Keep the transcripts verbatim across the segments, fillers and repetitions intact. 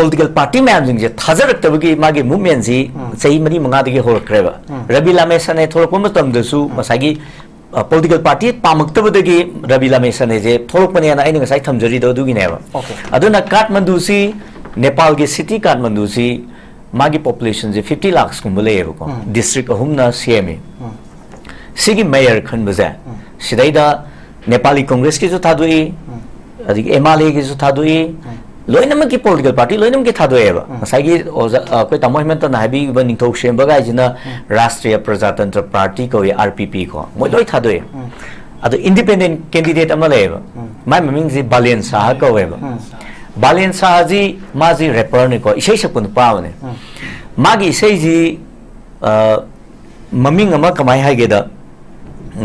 Political party ꯃꯌꯥꯝꯁꯤꯡꯁꯦ ꯊꯥꯖꯔꯛꯇꯕꯒꯤ ꯃꯥꯒꯤ ꯃꯨꯚꯃꯦꯟꯁꯤ ꯆꯍꯤ ꯃꯔꯤ ꯃꯉꯥꯗꯒꯤ ꯍꯧꯔꯛꯈ꯭ꯔꯦꯕ꯫ ꯔꯕꯤ ꯂꯥꯃꯦꯁꯥꯅꯦ ꯊꯣꯛꯂꯛꯄ ꯃꯇꯝꯗꯁꯨ ꯉꯁꯥꯏꯒꯤ ꯄꯣꯂꯤꯇꯤꯀꯦꯜ ꯄꯥꯔꯇꯤ ꯄꯥꯝꯃꯛꯇꯕꯗꯒꯤ ꯔꯕꯤ ꯂꯥꯃꯦꯁꯥꯅꯦꯁꯦ ꯊꯣꯛꯂꯛꯄꯅꯦꯅ ꯑꯩꯅ ꯉꯁꯥꯏ ꯊꯝꯖꯔꯤꯗꯣ ꯑꯗꯨꯒꯤꯅꯦꯕ꯫ Okay. ꯑꯗꯨꯅ ꯀꯥꯊꯃꯟꯗꯨꯁꯤ, ꯅꯦꯄꯥꯜꯒꯤ ꯁꯤꯇꯤ ꯀꯥꯊꯃꯟꯗꯨꯁꯤ ꯃꯥꯒꯤ ꯄꯣꯄꯨꯂꯦꯁꯟꯁꯦ ꯐꯤꯐꯇꯤ ꯂꯥꯛꯁꯀꯨꯝꯕ ꯂꯩꯌꯦꯕꯀꯣ꯫ ꯗꯤꯁꯇ꯭ꯔꯤꯛ ꯑꯍꯨꯝꯅ ꯁꯦꯝꯃꯤ꯫ ꯁꯤꯒꯤ ꯃꯦꯌꯔ ꯈꯟꯕꯁꯦ ꯁꯤꯗꯩꯗ ꯅꯦꯄꯥꯂꯤ ꯀꯣꯡꯒ꯭ꯔꯦꯁꯀꯤꯁꯨ ꯊꯥꯗꯣꯛꯏ, ꯑꯗꯒꯤ ꯑꯦꯝ ꯑꯥꯔ ꯑꯦꯒꯤꯁꯨ ꯊꯥꯗꯣꯛꯏ, ꯂꯣꯏꯅꯃꯛꯀꯤ ꯄꯣꯂꯤꯇꯤꯀꯦꯜ ꯄꯥꯔꯇꯤ ꯂꯣꯏꯅꯃꯛꯀꯤ ꯊꯥꯗꯣꯛꯑꯦꯕ꯫ ꯉꯁꯥꯏꯒꯤ ꯑꯣꯖꯥ, ꯑꯩꯈꯣꯏ ꯇꯥꯃꯣ ꯍꯦꯃꯟꯇꯅ ꯍꯥꯏꯕꯤꯈꯤꯕ ꯅꯤꯡꯊꯧ ꯁꯦꯝꯕ ꯀꯥꯏꯁꯤꯅ ꯔꯥꯁꯇ꯭ꯔꯤꯌꯥ ꯄ꯭ꯔꯖꯥꯇꯟꯇ꯭ꯔ ꯄꯥꯔꯇꯤ ꯀꯧꯏ, ꯑꯥꯔ ꯄꯤ ꯄꯤ ꯀꯣ, ꯃꯣꯏ ꯂꯣꯏ ꯊꯥꯗꯣꯛꯑꯦ꯫ ꯑꯗꯣ ꯏꯟꯗꯤꯄꯦꯟꯗꯦꯟ ꯀꯦꯟꯗꯤꯗꯦꯠ ꯑꯃ ꯂꯩꯌꯦꯕ, ꯃꯥꯏ ꯃꯃꯤꯡꯁꯤ ꯕꯥꯂꯦꯟ ꯁꯥꯍ ꯀꯧꯋꯦꯕ꯫ ꯕꯥꯂꯦꯟ ꯁꯥꯍꯁꯤ, ꯃꯥꯁꯤ ꯔꯦꯄꯔꯅꯤꯀꯣ, ꯏꯁꯩ ꯁꯛꯄ ꯅꯨꯄꯥ ꯑꯃꯅꯦ꯫ ꯃꯥꯒꯤ ꯏꯁꯩꯁꯤ ꯑ, ꯃꯃꯤꯡ ꯑꯃ ꯀꯃꯥꯏ ꯍꯥꯏꯒꯦꯗ,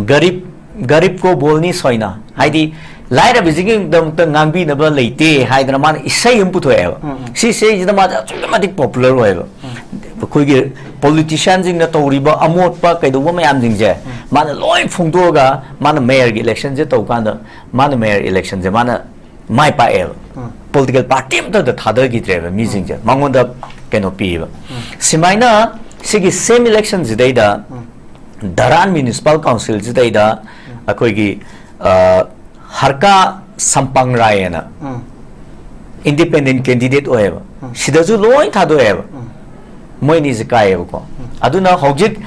ꯒꯔꯤꯕ, ꯒꯔꯤꯕ ꯀꯣ ꯕꯣꯜꯅꯤ ꯁꯣꯏꯅ, ꯍꯥꯏꯗꯤ ꯂꯥꯏꯔꯕꯁꯤꯒꯤꯗꯃꯛꯇ ꯉꯥꯡꯕꯤꯅꯕ ꯂꯩꯇꯦ ꯍꯥꯏꯗꯅ ꯃꯥꯅ ꯏꯁꯩ ꯑꯃ ꯄꯨꯊꯣꯛꯑꯦꯕ꯫ ꯁꯤ ꯏꯁꯩꯁꯤꯗ ꯃꯥꯁꯦ ꯑꯁꯨꯛꯀꯤ ꯃꯇꯤꯛ ꯄꯣꯄꯨꯂꯔ ꯑꯣꯏꯌꯦꯕ꯫ ꯑꯩꯈꯣꯏꯒꯤ ꯄꯣꯂꯤꯇꯤꯁꯤꯌꯥꯟꯁꯤꯡꯅ ꯇꯧꯔꯤꯕ ꯑꯃꯣꯠꯄ ꯀꯩꯗꯧꯕ ꯃꯌꯥꯝꯁꯤꯡꯁꯦ ꯃꯥꯅ ꯂꯣꯏ ꯐꯣꯡꯗꯣꯛꯑꯒ, ꯃꯥꯅ ꯃꯦꯌꯔꯒꯤ ꯏꯂꯦꯛꯁꯟꯁꯦ ꯇꯧꯀꯥꯟꯗ, ꯃꯥꯅ ꯃꯦꯌꯔ ꯏꯂꯦꯛꯁꯟꯁꯦ ꯃꯥꯅ ꯃꯥꯏ ꯄꯥꯛꯑꯦꯕ꯫ ꯄꯣꯂꯤꯇꯤꯀꯦꯜ ꯄꯥꯔꯇꯤ ꯑꯃꯠꯇꯗ ꯊꯥꯗꯈꯤꯗ꯭ꯔꯦꯕ ꯃꯤꯁꯤꯡꯁꯦ, ꯃꯉꯣꯟꯗ ꯀꯩꯅꯣ ꯄꯤꯌꯦꯕ꯫ ꯁꯨꯃꯥꯏꯅ ꯁꯤꯒꯤ ꯁꯦꯝ ꯏꯂꯦꯛꯁꯟꯁꯤꯗꯩꯗ ꯙꯔꯥꯟ ꯃ꯭ꯌꯨꯅꯤꯁꯤꯄꯥꯜ ꯀꯥꯎꯟꯁꯤꯜꯁꯤꯗꯩꯗ ꯑꯩꯈꯣꯏꯒꯤ, ꯑ, ꯍꯔꯀꯥ ꯁꯝꯄꯥꯡ ꯔꯥꯏ ꯍꯥꯏꯅ ꯏꯟꯗꯤꯄꯦꯟꯗꯦꯟ ꯀꯦꯟꯗꯤꯗꯦꯠ ꯑꯣꯏꯌꯦꯕ꯫ ꯁꯤꯗꯁꯨ ꯂꯣꯏ ꯊꯥꯗꯣꯛꯑꯦꯕ꯫ ꯃꯣꯏ ꯑꯅꯤꯁꯦ ꯀꯥꯏꯌꯦꯕꯀꯣ꯫ ꯑꯗꯨꯅ ꯍꯧꯖꯤꯛ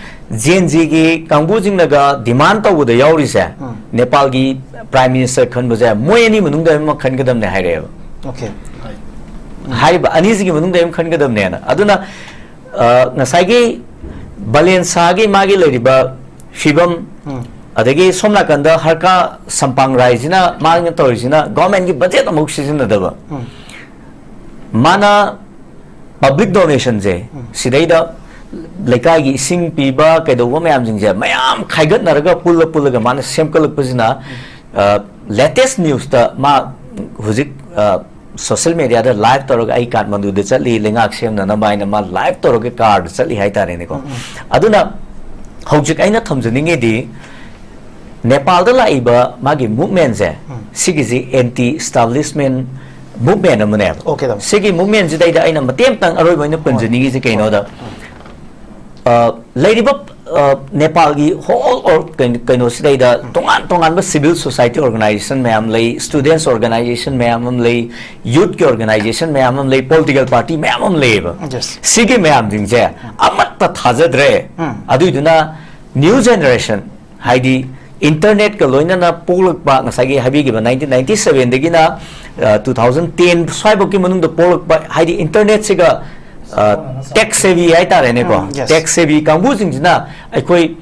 ꯖꯦꯟ ꯖꯤꯒꯤ ꯀꯥꯡꯕꯨꯁꯤꯡꯅꯒ ꯗꯤꯃꯥꯟ ꯇꯧꯕꯗ ꯌꯥꯎꯔꯤꯁꯦ, ꯅꯦꯄꯥꯜꯒꯤ ꯄ꯭ꯔꯥꯏꯝ ꯃꯤꯅꯤꯁꯇꯔ ꯈꯟꯕꯁꯦ ꯃꯣꯏ ꯑꯅꯤ ꯃꯅꯨꯡꯗ ꯑꯃ ꯈꯟꯒꯗꯕꯅꯦ ꯍꯥꯏꯔꯛꯑꯦꯕ꯫ Okay. ꯍꯥꯏꯔꯤꯕ ꯑꯅꯤꯁꯤꯒꯤ ꯃꯅꯨꯡꯗ ꯑꯃ ꯈꯟꯒꯗꯕꯅꯦꯅ꯫ ꯑꯗꯨꯅ, ꯑ, ꯉꯁꯥꯏꯒꯤ ꯕꯥꯂꯦꯟ ꯁꯥꯍꯒꯤ ꯃꯥꯒꯤ ꯂꯩꯔꯤꯕ ꯐꯤꯕꯝ, ꯑꯗꯒꯤ ꯁꯣꯝ ꯅꯥꯀꯟꯗ ꯍꯔꯀꯥ ꯁꯝꯄꯥꯡ ꯔꯥꯏꯁꯤꯅ ꯃꯥꯅ ꯇꯧꯔꯤꯁꯤꯅ ꯒꯣꯔꯃꯦꯟꯒꯤ ꯕꯖꯦꯠ ꯑꯃꯨꯛ ꯁꯤꯖꯤꯟꯅꯗꯕ, ꯃꯥꯅ ꯄꯕ꯭ꯂꯤꯛ ꯗꯣꯅꯦꯁꯟꯁꯦ, ꯁꯤꯗꯩꯗ ꯂꯩꯀꯥꯏꯒꯤ ꯏꯁꯤꯡ ꯄꯤꯕ ꯀꯩꯗꯧꯕ ꯃꯌꯥꯝꯁꯤꯡꯁꯦ ꯃꯌꯥꯝ ꯈꯥꯏꯒꯠꯅꯔꯒ ꯄꯨꯜꯂ ꯄꯨꯜꯂꯒ ꯃꯥꯅ ꯁꯦꯝꯒꯠꯂꯛꯄꯁꯤꯅ, ꯂꯦꯇꯦꯁ ꯅ꯭ꯌꯨꯁꯇ ꯃꯥ ꯍꯧꯖꯤꯛ ꯁꯣꯁꯤꯌꯦꯜ ꯃꯦꯗꯤꯌꯥꯗ ꯂꯥꯏꯚ ꯇꯧꯔꯒ "ꯑꯩ ꯀꯥꯊꯃꯟꯗꯨꯗ ꯆꯠꯂꯤ ꯂꯩꯉꯥꯛ ꯁꯦꯝꯅꯅꯕ" ꯍꯥꯏꯅ ꯃꯥ ꯂꯥꯏꯚ ꯇꯧꯔꯒ ꯀꯥꯔꯗ ꯆꯠꯂꯤ ꯍꯥꯏꯇꯥꯔꯦꯅꯦꯀꯣ꯫ ꯑꯗꯨꯅ ꯍꯧꯖꯤꯛ ꯑꯩꯅ ꯊꯝꯖꯅꯤꯡꯉꯤꯗꯤ, ꯅꯦꯄꯥꯜꯗ ꯂꯥꯛꯏꯕ ꯃꯥꯒꯤ ꯃꯨꯚꯃꯦꯟꯁꯦ, ꯁꯤꯒꯤꯁꯤ ꯑꯦꯟꯇꯤ ꯏꯁꯇꯥꯕ꯭ꯂꯤꯁꯃꯦꯟ movement ꯑꯃꯅꯦꯕ꯫ Okay, ꯇꯥꯃꯣ꯫ ꯁꯤꯒꯤ movementꯁꯤꯗꯩꯗ ꯑꯩꯅ ꯃꯇꯦꯡ ꯑꯃꯇꯪ ꯑꯔꯣꯏꯕ ꯑꯣꯏꯅ ꯄꯟꯖꯅꯤꯡꯉꯤꯁꯦ ꯀꯩꯅꯣꯗ, ꯑ, ꯂꯩꯔꯤꯕ, ꯑ, ꯅꯦꯄꯥꯜꯒꯤ whole or ꯀꯩꯅꯣ, ꯀꯩꯅꯣꯁꯤꯗꯩꯗ ꯇꯣꯉꯥꯟ ꯇꯣꯉꯥꯟꯕ civil society organization ꯃꯌꯥꯝ ꯂꯩ, students organization ꯃꯌꯥꯝ ꯑꯃ ꯂꯩ, youthꯀꯤ organization ꯃꯌꯥꯝ ꯑꯃ ꯂꯩ, political party ꯃꯌꯥꯝ ꯑꯃ ꯂꯩꯌꯦꯕ꯫ Yes. ꯁꯤꯒꯤ ꯃꯌꯥꯝꯁꯤꯡꯁꯦ ꯑꯃꯠꯇ ꯊꯥꯖꯗ꯭ꯔꯦ꯫ ꯎꯝ꯫ ꯑꯗꯨꯏꯗꯨꯅ new generation, ꯍꯥꯏꯗꯤ internetꯀ ꯂꯣꯏꯅꯅ ꯄꯣꯛꯂꯛꯄ, ꯉꯁꯥꯏꯒꯤ ꯍꯥꯏꯕꯤꯈꯤꯕ nineteen ninety sevenꯗꯒꯤꯅ, ꯑ, two thousand ten ꯁ꯭ꯋꯥꯏꯐꯥꯎꯒꯤ ꯃꯅꯨꯡꯗ ꯄꯣꯛꯂꯛꯄ, ꯍꯥꯏꯗꯤ internetꯁꯤꯒ, ꯑ, tech savvy ꯍꯥꯏꯇꯥꯔꯦꯅꯦꯀꯣ, ꯎꯝ, yes. tech savvy ꯀꯥꯡꯕꯨꯁꯤꯡꯁꯤꯅ ꯑꯩꯈꯣꯏ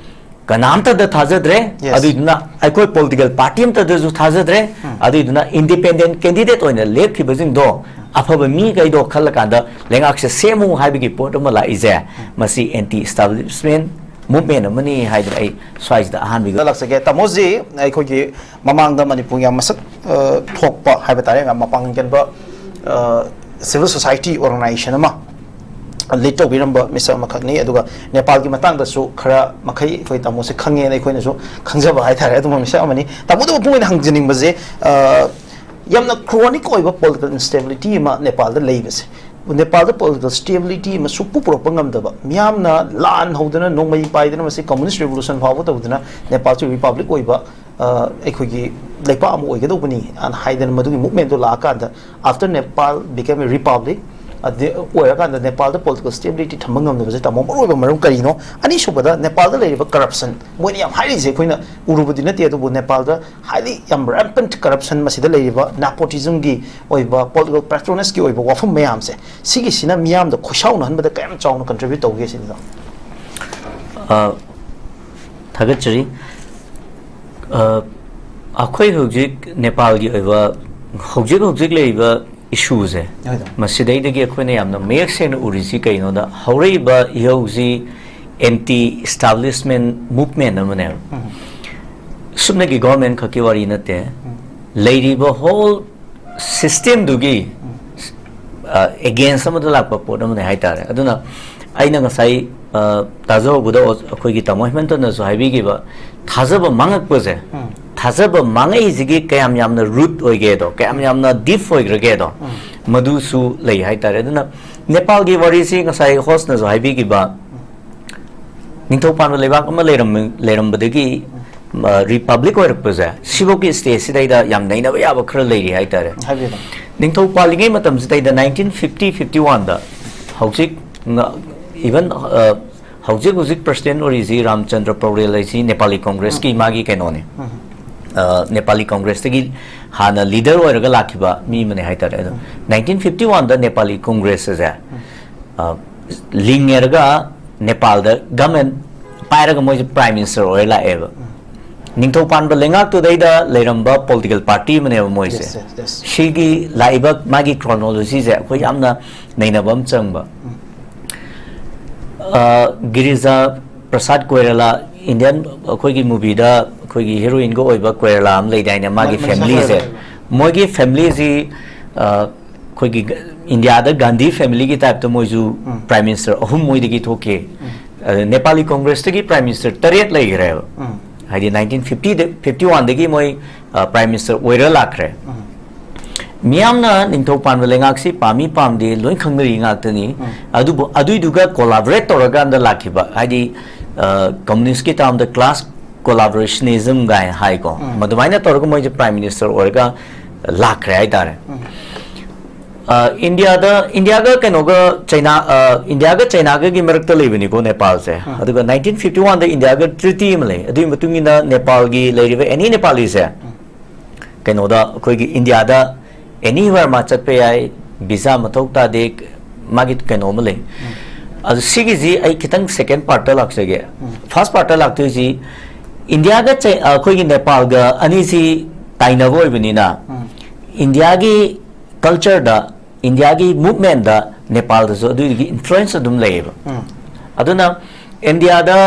ꯀꯅꯥꯝꯇꯗ ꯊꯥꯖꯗ꯭ꯔꯦ꯫ Yes. ꯑꯗꯨꯏꯗꯨꯅ ꯑꯩꯈꯣꯏ political party ꯑꯃꯇꯗꯁꯨ ꯊꯥꯖꯗ꯭ꯔꯦ꯫ ꯑꯗꯨꯏꯗꯨꯅ independent candidate ꯑꯣꯏꯅ ꯂꯦꯞꯈꯤꯕꯁꯤꯡꯗꯣ, ꯑꯐꯕ ꯃꯤꯈꯩꯗꯣ ꯈꯜꯂꯀꯥꯟꯗ ꯂꯩꯉꯥꯛꯁꯦ ꯁꯦꯝꯃꯨ ꯍꯥꯏꯕꯒꯤ ꯄꯣꯠ ꯑꯃ ꯂꯥꯛꯏꯁꯦ, ꯃꯁꯤ anti establishment movement ꯑꯃꯅꯤ ꯍꯥꯏꯗꯅ ꯑꯩ ꯁ꯭ꯋꯥꯏꯁꯤꯗ ꯑꯍꯥꯟꯕꯒꯤ ꯂꯥꯛꯆꯒꯦ꯫ ꯇꯥꯃꯣꯁꯤ ꯑꯩꯈꯣꯏꯒꯤ ꯃꯃꯥꯡꯗ ꯃꯅꯤꯄꯨꯔꯒꯤ ꯌꯥꯝ ꯃꯁꯛ, ꯑ, ꯊꯣꯛꯄ ꯍꯥꯏꯕ ꯇꯥꯔꯦ, ꯌꯥꯝ ꯃꯄꯥꯡꯒꯜ ꯀꯟꯕ, ꯑ, civil society organization ꯑꯃ lead ꯇꯧꯕꯤꯔꯝꯕ ꯃꯤꯁꯛ ꯑꯃꯈꯛꯅꯤ꯫ ꯑꯗꯨꯒ ꯅꯦꯄꯥꯜꯒꯤ ꯃꯇꯥꯡꯗꯁꯨ ꯈꯔ ꯃꯈꯩ ꯑꯩꯈꯣꯏ ꯇꯥꯃꯣꯁꯦ ꯈꯪꯉꯦꯅ ꯑꯩꯈꯣꯏꯅꯁꯨ ꯈꯪꯖꯕ ꯍꯥꯏꯇꯥꯔꯦ, ꯑꯗꯨꯝꯕ ꯃꯤꯁꯛ ꯑꯃꯅꯤ꯫ ꯇꯥꯃꯣꯗ ꯃꯄꯨꯡ ꯑꯣꯏꯅ ꯍꯪꯖꯅꯤꯡꯕꯁꯦ, ꯑ, ꯌꯥꯝꯅ chronic ꯑꯣꯏꯕ political instability ꯑꯃ ꯅꯦꯄꯥꯜꯗ ꯂꯩꯕꯁꯦ, ꯅꯦꯄꯥꯜꯗ political stability ꯑꯃ ꯁꯨꯡꯄꯨ ꯄꯨꯔꯛꯄ ꯉꯝꯗꯕ, ꯃꯤꯌꯥꯝꯅ ꯂꯥꯟ ꯍꯧꯗꯅ, ꯅꯣꯡꯃꯩ ꯄꯥꯏꯗꯅ, ꯃꯁꯤ communist revolution ꯐꯥꯎꯕ ꯇꯧꯗꯅ ꯅꯦꯄꯥꯜꯁꯤ republic ꯑꯣꯏꯕ, ꯑ, ꯑꯩꯈꯣꯏꯒꯤ ꯂꯩꯄꯥꯛ ꯑꯃ ꯑꯣꯏꯒꯗꯧꯕꯅꯤ ꯍꯥꯏꯅ ꯍꯥꯏꯗꯅ ꯃꯗꯨꯒꯤ movementꯗꯣ ꯂꯥꯛꯑꯀꯥꯟꯗ, after Nepal became a republic, ꯑꯗ-, ꯑꯣꯏꯔꯀꯥꯟꯗ ꯅꯦꯄꯥꯜꯗ political stability ꯊꯝꯕ ꯉꯝꯗꯕꯁꯦ, ꯇꯥꯃꯣ, ꯃꯔꯨꯑꯣꯏꯕ ꯃꯔꯝ ꯀꯔꯤꯅꯣ? ꯑꯅꯤꯁꯨꯕꯗ, ꯅꯦꯄꯥꯜꯗ ꯂꯩꯔꯤꯕ corruption, ꯃꯣꯏꯅ ꯌꯥꯝ ꯍꯥꯏꯔꯤꯁꯦ ꯑꯩꯈꯣꯏꯅ ꯎꯔꯨꯕꯗꯤ ꯅꯠꯇꯦ, ꯑꯗꯨꯕꯨ ꯅꯦꯄꯥꯜꯗ highly ꯌꯥꯝ rampant corruption, ꯃꯁꯤꯗ ꯂꯩꯔꯤꯕ nepotismꯒꯤ ꯑꯣꯏꯕ, political patronageꯀꯤ ꯑꯣꯏꯕ ꯋꯥꯐꯝ ꯃꯌꯥꯝꯁꯦ, ꯁꯤꯒꯤꯁꯤꯅ ꯃꯤꯌꯥꯝꯗ ꯈꯣꯏꯁꯥꯎꯅꯍꯟꯕꯗ ꯀꯌꯥꯝ ꯆꯥꯎꯅ contribute ꯇꯧꯒꯦ ꯁꯤꯅꯤꯗ꯫ ꯑ, ꯊꯥꯒꯠꯆꯔꯤ꯫ ꯑ, ꯑꯩꯈꯣꯏ ꯍꯧꯖꯤꯛ ꯅꯦꯄꯥꯜꯒꯤ ꯑꯣꯏꯕ ꯍꯧꯖꯤꯛ ꯍꯧꯖꯤꯛ ꯂꯩꯔꯤꯕ issueꯁꯦ, ꯍꯣꯏꯗ꯫ ꯃꯁꯤꯗꯩꯗꯒꯤ ꯑꯩꯈꯣꯏꯅ ꯌꯥꯝꯅ ꯃꯌꯦꯛ ꯁꯦꯡꯅ ꯎꯔꯤꯁꯤ ꯀꯩꯅꯣꯗ, ꯍꯧꯔꯛꯏꯕ ꯏꯍꯧꯁꯤ anti establishment movement ꯑꯃꯅꯦꯕ꯫ ꯎꯝ꯫ ꯁꯨꯞꯅꯒꯤ government ꯈꯛꯀꯤ ꯋꯥꯔꯤ ꯅꯠꯇꯦ, ꯎꯝ꯫ ꯂꯩꯔꯤꯕ whole systemꯗꯨꯒꯤ, ꯑ, against ꯑꯃꯗ ꯂꯥꯛꯄ ꯄꯣꯠ ꯑꯃꯅꯦ ꯍꯥꯏꯇꯥꯔꯦ꯫ ꯑꯗꯨꯅ ꯑꯩꯅ ꯉꯁꯥꯏ, ꯑ, ꯇꯥꯖꯍꯧꯕꯗ ꯑꯣ-, ꯑꯩꯈꯣꯏꯒꯤ ꯇꯥꯃꯣ ꯍꯦꯃꯟꯇꯅꯁꯨ ꯍꯥꯏꯕꯤꯈꯤꯕ, ꯊꯥꯖꯕ ꯃꯥꯡꯉꯛꯄꯁꯦ, ꯎꯝ꯫ ꯊꯥꯖꯕ ꯃꯥꯡꯉꯛꯏꯁꯤꯒꯤ ꯀꯌꯥꯝ ꯌꯥꯝꯅ ꯔꯨꯠ ꯑꯣꯏꯒꯦꯗꯣ, ꯀꯌꯥꯝ ꯌꯥꯝꯅ ꯗꯤꯞ ꯑꯣꯏꯈ꯭ꯔꯒꯦꯗꯣ, ꯃꯗꯨꯁꯨ ꯂꯩ ꯍꯥꯏꯇꯥꯔꯦ꯫ ꯑꯗꯨꯅ ꯅꯦꯄꯥꯜꯒꯤ ꯋꯥꯔꯤꯁꯤ ꯉꯁꯥꯏ ꯍꯣꯁꯅꯁꯨ ꯍꯥꯏꯕꯤꯈꯤꯕ, ꯅꯤꯡꯊꯧ ꯄꯥꯟꯕ ꯂꯩꯕꯥꯛ ꯑꯃ ꯂꯩꯔꯝ-, ꯂꯩꯔꯝꯕꯗꯒꯤ, ꯑ, ꯔꯤꯄꯕ꯭ꯂꯤꯛ ꯑꯣꯏꯔꯛꯄꯁꯦ, ꯁꯤꯐꯧꯒꯤ ꯁ꯭ꯇꯦꯖꯁꯤꯗꯩꯗ ꯌꯥꯝ ꯅꯩꯅꯕ ꯌꯥꯕ ꯈꯔ ꯂꯩꯔꯤ ꯍꯥꯏꯇꯥꯔꯦ꯫ ꯍꯥꯏꯕꯤꯌꯨ꯫ ꯅꯤꯡꯊꯧ ꯄꯥꯜꯂꯤꯉꯩ ꯃꯇꯝꯁꯤꯗꯩꯗ, ꯅꯥꯏꯟꯇꯤꯟ ꯐꯤꯐꯇꯤ ꯐꯤꯐꯇꯤ ꯋꯥꯟꯗ, ꯍꯧꯖꯤꯛ ꯉ-, ꯏꯚꯟ, ꯑ, ꯍꯧꯖꯤꯛ ꯍꯧꯖꯤꯛ ꯄ꯭ꯔꯁꯤꯗꯦꯟ ꯑꯣꯏꯔꯤꯁꯤ ꯔꯥꯝꯆꯟꯗ꯭ꯔ ꯄꯧꯔꯦꯜ ꯍꯥꯏꯁꯤ ꯅꯦꯄꯥꯂꯤ ꯀꯣꯡꯒ꯭ꯔꯦꯁꯀꯤ ꯃꯥꯒꯤ ꯀꯩꯅꯣꯅꯦ꯫ ꯑ, ꯅꯦꯄꯥꯂꯤ ꯀꯣꯡꯒ꯭ꯔꯦꯁꯇꯒꯤ ꯍꯥꯟꯅ ꯂꯤꯗꯔ ꯑꯣꯏꯔꯒ ꯂꯥꯛꯈꯤꯕ ꯃꯤ ꯑꯃꯅꯦ ꯍꯥꯏꯇꯥꯔꯦ꯫ ꯑꯗꯣ ꯅꯥꯏꯟꯇꯤꯟ ꯐꯤꯐꯇꯤ ꯋꯥꯟꯗ ꯅꯦꯄꯥꯂꯤ ꯀꯣꯡꯒ꯭ꯔꯦꯁ ꯑꯁꯦ, ꯑ, ꯂꯤꯡꯉꯦꯔꯒ ꯅꯦꯄꯥꯜꯗ ꯒꯃꯦꯟ ꯄꯥꯏꯔꯒ ꯃꯣꯏꯁꯦ ꯄ꯭ꯔꯥꯏꯝ ꯃꯤꯅꯤꯁꯇꯔ ꯑꯣꯏꯔ ꯂꯥꯛꯑꯦꯕ꯫ ꯅꯤꯡꯊꯧ ꯄꯥꯟꯕ ꯂꯩꯉꯥꯛꯇꯨꯗꯩꯗ ꯂꯩꯔꯝꯕ ꯄꯣꯂꯤꯇꯤꯀꯦꯜ ꯄꯥꯔꯇꯤ ꯑꯃꯅꯦꯕ ꯃꯣꯏꯁꯦ꯫ Yes, yes, yes. ꯁꯤꯒꯤ ꯂꯥꯛꯏꯕ ꯃꯥꯒꯤ ꯀ꯭ꯔꯣꯅꯣꯂꯣꯖꯤꯁꯦ ꯑꯩꯈꯣꯏ ꯌꯥꯝꯅ ꯅꯩꯅꯕ ꯑꯃ ꯆꯪꯕ꯫ ꯑ, ꯒꯤꯔꯤꯖꯥ ꯄ꯭ꯔꯁꯥꯗ ꯀꯣꯏꯔꯥꯂꯥ, ꯏꯟꯗꯤꯌꯥꯟ ꯑꯩꯈꯣꯏꯒꯤ ꯃꯨꯚꯤꯗ ꯑꯩꯈꯣꯏꯒꯤ ꯍꯦꯔꯣꯏꯟꯒ ꯑꯣꯏꯕ ꯀꯣꯏꯔꯥꯂꯥ ꯑꯃ ꯂꯩꯗꯥꯏꯅꯦ, ꯃꯥꯒꯤ ꯃ-, ꯃꯅꯤꯁꯥ ꯐꯦꯃꯤꯂꯤꯁꯦ꯫ ꯀꯣꯏꯔꯥꯂꯥ꯫ ꯃꯣꯏꯒꯤ ꯐꯦꯃꯤꯂꯤꯁꯤ, ꯑ, ꯑꯩꯈꯣꯏꯒꯤ ꯒ-, ꯏꯟꯗꯤꯌꯥꯗ ꯒꯥꯟꯙꯤ ꯐꯦꯃꯤꯂꯤꯒꯤ ꯇꯥꯏꯞꯇ ꯃꯣꯏꯁꯨ ꯎꯝ꯫ ꯄ꯭ꯔꯥꯏꯝ ꯃꯤꯅꯤꯁꯇꯔ ꯑꯍꯨꯝ ꯃꯣꯏꯗꯒꯤ ꯊꯣꯛꯈꯤ꯫ ꯎꯝ꯫ ꯑꯗ ꯅꯦꯄꯥꯂꯤ ꯀꯣꯡꯒ꯭ꯔꯦꯁꯇꯒꯤ ꯄ꯭ꯔꯥꯏꯝ ꯃꯤꯅꯤꯁꯇꯔ ꯇꯔꯦꯠ ꯂꯩꯈ꯭ꯔꯦꯕ꯫ ꯎꯝ꯫ ꯍꯥꯏꯗꯤ ꯅꯥꯏꯟꯇꯤꯟ ꯐꯤꯐꯇꯤꯗ, ꯐꯤꯐꯇꯤ ꯋꯥꯟꯗꯒꯤ ꯃꯣꯏ, ꯑ, ꯄ꯭ꯔꯥꯏꯝ ꯃꯤꯅꯤꯁꯇꯔ ꯑꯣꯏꯔ ꯂꯥꯛꯈ꯭ꯔꯦ꯫ ꯎꯝ꯫ ꯃꯤꯌꯥꯝꯅ ꯅꯤꯡꯊꯧ ꯄꯥꯟꯕ ꯂꯩꯉꯥꯛꯁꯤ ꯄꯥꯝꯃꯤ ꯄꯥꯝꯗꯦ ꯂꯣꯏ ꯈꯪꯅꯔꯤ ꯉꯥꯛꯇꯅꯤ꯫ ꯎꯝ꯫ ꯑꯗꯨꯕꯨ ꯑꯗꯨꯏꯗꯨꯒ ꯀꯣꯂꯥꯕꯣꯔꯦꯠ ꯇꯧꯔꯀꯥꯟꯗ ꯂꯥꯛꯈꯤꯕ, ꯍꯥꯏꯗꯤ, ꯑ, ꯀꯝꯃꯨꯅꯤꯁ꯭ꯠꯀꯤ ꯇꯥꯝꯗ ꯀ꯭ꯂꯥꯁ ꯀꯣꯂꯥꯕꯣꯔꯦꯁꯅꯤꯖꯝ ꯀꯥꯏꯅ ꯍꯥꯏꯀꯣ, ꯎꯝ꯫ ꯃꯗꯨꯃꯥꯏꯅ ꯇꯧꯔꯒ ꯃꯣꯏꯁꯦ ꯄ꯭ꯔꯥꯏꯝ ꯃꯤꯅꯤꯁꯇꯔ ꯑꯣꯏꯔꯒ ꯂꯥꯛꯈ꯭ꯔꯦ ꯍꯥꯏꯇꯥꯔꯦ꯫ ꯎꯝ꯫ ꯑ, ꯏꯟꯗꯤꯌꯥꯗ, ꯏꯟꯗꯤꯌꯥꯒ ꯀꯩꯅꯣꯒ ꯆꯩꯅꯥ, ꯑ, ꯏꯟꯗꯤꯌꯥꯒ ꯆꯩꯅꯥꯒꯒꯤ ꯃꯔꯛꯇ ꯂꯩꯕꯅꯤꯀꯣ ꯅꯦꯄꯥꯜꯁꯦ꯫ ꯎꯝ꯫ ꯑꯗꯨꯒ ꯅꯥꯏꯟꯇꯤꯟ ꯐꯤꯐꯇꯤ ꯋꯥꯟꯗ ꯏꯟꯗꯤꯌꯥꯒ ꯇ꯭ꯔꯤꯇꯤ ꯑꯃ ꯂꯩ꯫ ꯑꯗꯨꯒꯤ ꯃꯇꯨꯡ ꯏꯟꯅ ꯅꯦꯄꯥꯜꯒꯤ ꯂꯩꯔꯤꯕ ꯑꯦꯅꯤ ꯅꯦꯄꯥꯂꯤꯁꯦ ꯎꯝ꯫ ꯀꯩꯅꯣꯗ ꯑꯩꯈꯣꯏꯒꯤ ꯏꯟꯗꯤꯌꯥꯗ ꯑꯦꯅꯤꯋꯦꯔ ꯃꯥ ꯆꯠꯄ ꯌꯥꯏ, ꯚꯤꯁꯥ ꯃꯊꯧ ꯇꯥꯗꯦ, ꯃꯥꯒꯤ ꯀꯩꯅꯣ ꯑꯃ ꯂꯩ꯫ ꯎꯝ꯫ ꯑꯗꯨ ꯁꯤꯒꯤꯁꯤ ꯑꯩ ꯈꯤꯇꯪ ꯁꯦꯀꯦꯟ ꯄꯥꯔꯠꯇ ꯂꯥꯛꯆꯒꯦ꯫ ꯎꯝ꯫ ꯐꯥꯔꯁ ꯄꯥꯔꯠꯇ ꯂꯥꯛꯇꯣꯏꯁꯤ ꯏꯟꯗꯤꯌꯥꯒ ꯆꯩ-, ꯑꯩꯈꯣꯏꯒꯤ ꯅꯦꯄꯥꯜꯒ ꯑꯅꯤꯁꯤ ꯇꯥꯏꯅꯕ ꯑꯣꯏꯕꯅꯤꯅ ꯎꯝ꯫ ꯏꯟꯗꯤꯌꯥꯒꯤ ꯀꯜꯆꯔꯗ, ꯏꯟꯗꯤꯌꯥꯒꯤ ꯃꯨꯚꯃꯦꯟꯗ ꯅꯦꯄꯥꯜꯗꯁꯨ ꯑꯗꯨꯒꯤ ꯏꯟꯐ꯭ꯂꯨꯌꯦꯟꯁ ꯑꯗꯨꯝ ꯂꯩꯌꯦꯕ꯫ ꯎꯝ꯫ ꯑꯗꯨꯅ ꯏꯟꯗꯤꯌꯥꯗ,